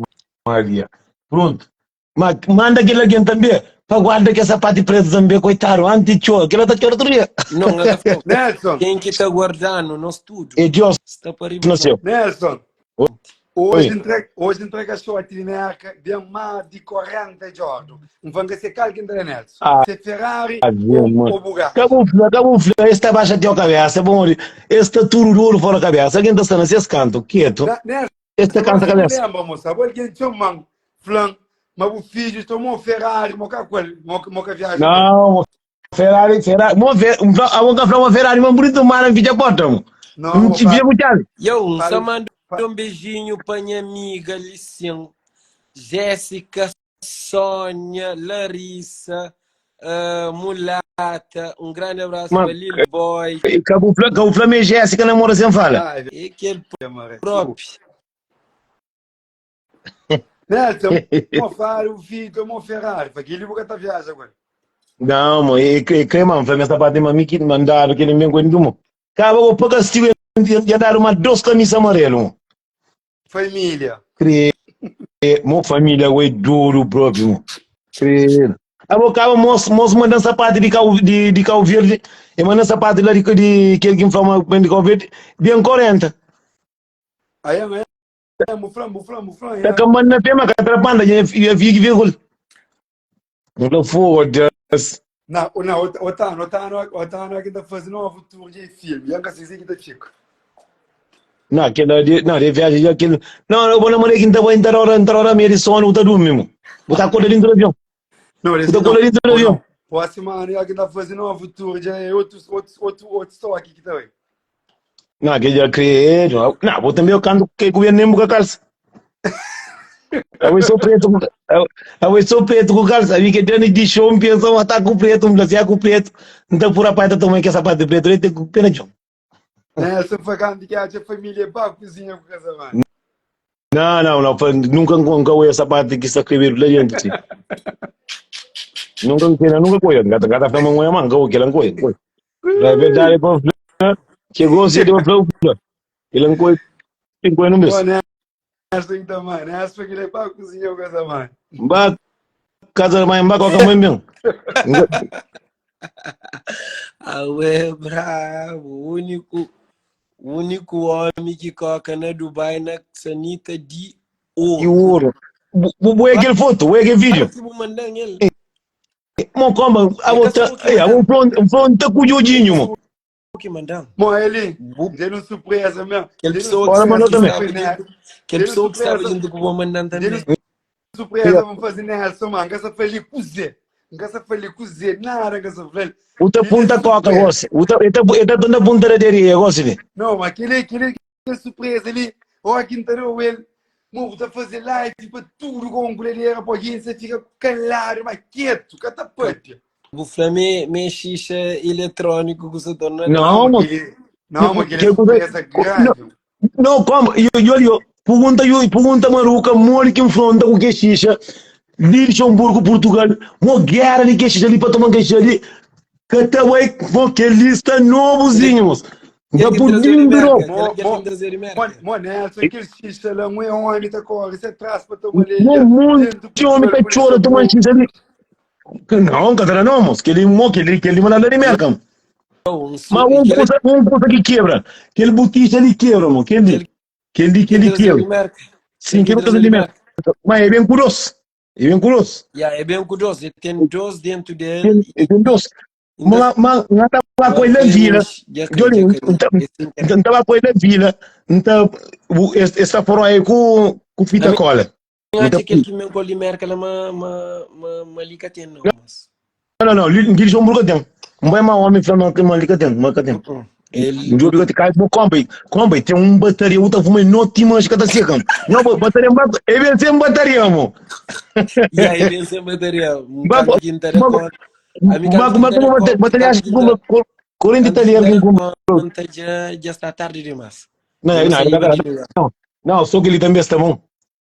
Maria. Pronto. Mas manda aquele alguém também. Para guarda que essa parte preta também, coitado. Antes de aquela tá chorando outro dia. Não, não tá falando. Nelson. Quem que tá guardando nós tudo. É Deus. Está para riba. Não sei. Nelson. Hoje entrega, hoje entrega short de merca de mais de 40 jogos. Não vão ser calque entre Nelson. Ah, Se Ferrari ou, ou Bugatti. Acabou, acabou, esta baixa de cabeça, bom, este turururu fora cabeça. Alguém está nesse canto, quieto. Nelson, Este canto a cabeça. Lembra, moça, alguém chama flan, mas o filho tomou Ferrari, moca qual, moca viagem. Não, Ferrari, Ferrari, mo ver, a boca fala uma Ferrari, mas bonito maravilha porta. Não, Não te vi muito. Eu, só mando um beijinho para minha amiga Liceu, Jéssica, Sônia, Larissa, uh, Mulata, um grande abraço para Lil Boy. Cabo Flamengo Jéssica namora sem fala. E aquele próprio. Nelson, mo fala o filho tomou Ferrari, para aquele lugar tá viagem agora. Não, mano, e que mano, foi essa parte mami que mandaram aquele mesmo coisa do mundo. Acaba o pouco castigo e dar uma duas camisas amarelo. Família. Cre, mo família é duro próprio. Cre. Abo acaba moço, moço manda sapato de Cabo de, de Cabo Verde, e manda sapato lá de de que que fala de Cabo Verde, bem 40. Aí, aí, muflan, muflan, muflan. Tá cambando na pema, catrapanda, e vi que vírgula. Não foda-se. Não, não, o Tano, o Tano, o Tano aqui tá fazendo novo tour de filme. E assim que tá fica. Não, aquele ali, não, de viagem, aquele. Não, eu vou namorar que não vai entrar hora, entrar hora meia de sono, tá dormindo. Bu ta akorda dentro di avion. Não, Bu desse ta não. akorda dentro di Ou avion. não. Próximo ano é que tá fazendo novo tour, já é outro, outro, outro, outro estoque que tá aí. Não, que já criei. Não, vou também eu canto que governo nem buca calça. Eu sou preto, com- eu, eu sou preto com calça. A mim que dando de show, me pensam, tá com preto, me dá com preto. Então por rapaz tá tomando que essa parte de preto, ele tem com pena de Nelson foi canto que a família para a cozinha com casamento. Não, não, não, foi- nunca nunca ouvi essa parte que está escrevendo lá dentro, sim. Nunca nunca nunca coi, gata gata fama ngoi man, go que lá coi. É verdade, pô, chegou cedo para falar, ele não coi, tem coi no Pô, mês. Nelson então, mano, Nelson foi que ele para a cozinha com casamento. Ba casa mãe, ba qualquer mãe mesmo. Auê, bravo. Único, único homem que coca na Dubai na sanita de E ouro. o ouro. Bu é aquele foto, bu é aquele vídeo. Para que bu mandan ele. Mo como, a É que bota, sou que ei, mandan. um pronto, um pronto com o É Jodinho, que mo. sou que mandan. Bom, ele, Bu, deu uma surpresa mesmo. aquela Deu pessoa que, Ora, mandou que também. estava né? junto, aquela pessoa que estava junto com o mandan Deu também. surpresa, vamos fazer Nelson, mano. Nunca se falei com Zé. Nunca se falei com Zé, nada, nunca se falei. Uta punta coca, gosse. Uta, eta, eta tunda punta da teria, gosse. de. Não, mas aquele, aquele, aquele surpresa ali, ó, que entrou ele. Mo, tá fazer live para tudo com colheira, para alguém, você fica calado, mas quieto, catapante. O Flame me xixa eletrônico que você torna. Não, mo. Aquele, não, mas aquele Que coisa- surpresa grande. Não, como? Eu, eu, eu, pergunta, eu, pergunta Maruca, mole que enfronta com que xixa. Luxemburgo, Portugal, uma guerra de que xixa ali para tomar que xixa ali. Catawai, com que lista novozinho, moço. Da Aquele que trazer de pudim, Merca, bro. aquele que Mo- trazer de Mo, Merca. mo, Nelson, aquele xixa lá, um é homem, tá corre, você traz para tomar ali. Um monte dentro do de homem Portugal, que chora tomando xixa ali. Não, cara, não, moço. Que ele, mo, que ele, que ele manda lá de merca. Um Mas su- um aquele coisa, um coisa que quebra. Aquele botista ele quebra, mano. Aquele, aquele, que aquele trazer de quebra. Merca. Sim, Aquele que trazer coisa de de merda. Merca. Mas é bem curioso. É bem curioso. Yeah, é bem curioso. Ele tem dois dentro dele. É bem curioso. Ainda Mas, mas, não tava com ele na vila. já caiu, Johnny, já caiu. então, Esse inter- não tava com ele na vila. Então, essa foram aí com, com fita A mim- cola. Eu acho Então, aquele que me de Merca, lá, ma, ma, ma, ma liga tem, não, mas. não, não, não. Gil João Burgo tem. Um bem mau homem falando que malica tem, malica tem. Uh-uh. Ele. Um jogo que cai, bom, compra, compra, tem um bateria, outra fuma, não te mancha que tá seca. Não, bateria, é bem sem bateria, mo. E aí, vem sem bateria. Um Ba- canto que inteira ba- conta. A mim, Mas canto como é que inteira que conta, bateria canto acho que que inteira- corrente canto que italiana inteira com conta, já, já está tarde demais. Não, Já não, saí não, de New York. não, não, só que ele também está bom.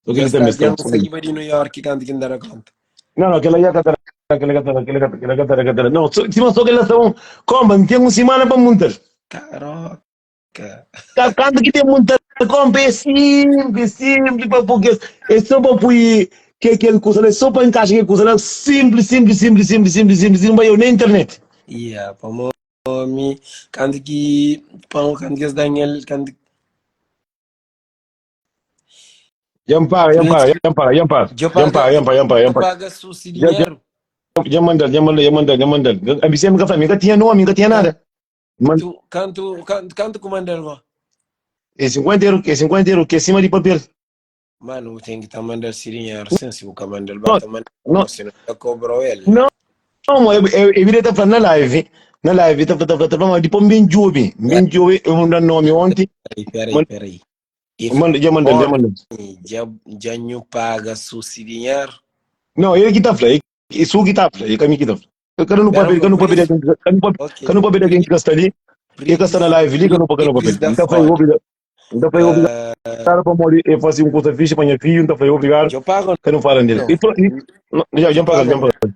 Só que Já ele também está, está já bom. saí de New York, canto que inteira conta. Não, não, aquela já catara, aquela catara, aquela catara, aquela catara, catara. Não, só, se só que ele está bom. Como, tem uma semana para montar. Caroca. Tá, Quando que tem muita compra é simples, simples, para porque é só para pôr que aquele coisa, é só para encaixar aquele coisa, simples, simples, simples, simples, simples, simples, não vai eu na internet. Yeah, pa mo mi canto que pão canto que Daniel canto Yampara, yampara, yampara, yampara, Já yampara, paga, yampara, yampara, já yampara. paga sushi Já, já, dinheiro. já manda, já manda, já manda, já manda. A mim sempre falei, nunca tinha nome, nunca tinha nada. Mas Tu canto canto canto comanda irmão. é 50 euros, é 50 euros, que é acima de papel. Mano, tem que estar mandando esse dinheiro, sem se o comandante Não, bata mandando, não, senão eu cobro ele. não, não, eu, eu, eu virei falando na live, na live, tá falando, tá falando, depois me enjobe, me enjobe, eu mandei nome ontem, Peraí, peraí, manda, peraí. E manda, já manda, já manda. já já não paga sushi dinheiro. Não, ele que tá falando, isso que tá falando, ele que tá falando. Eu quero no Pera, papel, quero no por papel, isso, quero no papel, ok. quero no papel que gasta ali, que gasta na live ali, quero no papel, no papel. Príncipe da Então foi Foda. obrigado. Então foi obrigado para morrer, eu faço um curso fixe para minha filha, então foi obrigado, Eu pago que não falam dele. não. E, e, já, já Eu paga, pago já paga.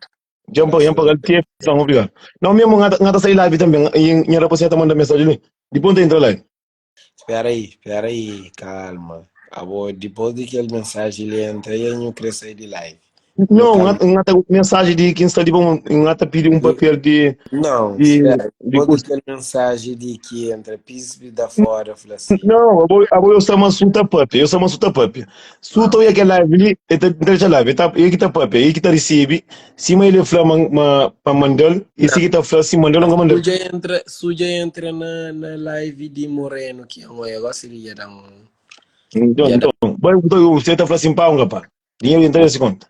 Já paga, já paga, que são obrigado. Não mesmo ngata sair live também, e minha rapaziada manda mensagem ali. Depois entra lá. Espera aí, espera aí, calma. Ah, vou, depois de que a mensagem ele entra, eu não quero sair de live. Não, Meu ngata ngata mensagem de quem está ali, bom, ngata pedir um papel de Não, de espera. de Depois curso. daquela mensagem de que entra príncipe da fora, eu falei assim, Não, eu vou, eu vou eu chamo suta pup, eu chamo suta pup. Suta e aquela live ali, ele tá deixa live, tá, ele que tá pup, ele que tá recebe, cima ele fala ma, ma, pa mandal, e se que tá fala se mandal não mandal. Suja entra, suja entra na, na live de Moreno, que é um negócio, ele ia dar um. Então, Ia dar então, vai, então, você tá falando assim, pá, um rapaz. Dinheiro entra nesse conta.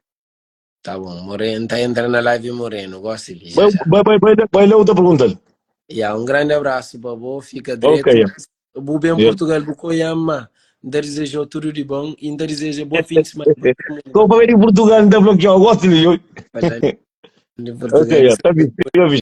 Tá bom, Moreno, tá entra na live Moreno, gosto li, já Bai, já. bai, bai, bai, bai lá, eu te pergunta-lhe. Ya, um grande abraço para bo, fica Ok, direto. yeah. Bu bem Yeah. Portugal, bu coiama. Ainda desejo tudo de bom e ainda desejo bom fim de semana para todo mundo. Como para vir em Portugal, não te bloqueou, gosto de Para de Ok, Portugal. yeah, tá bem, tá bem.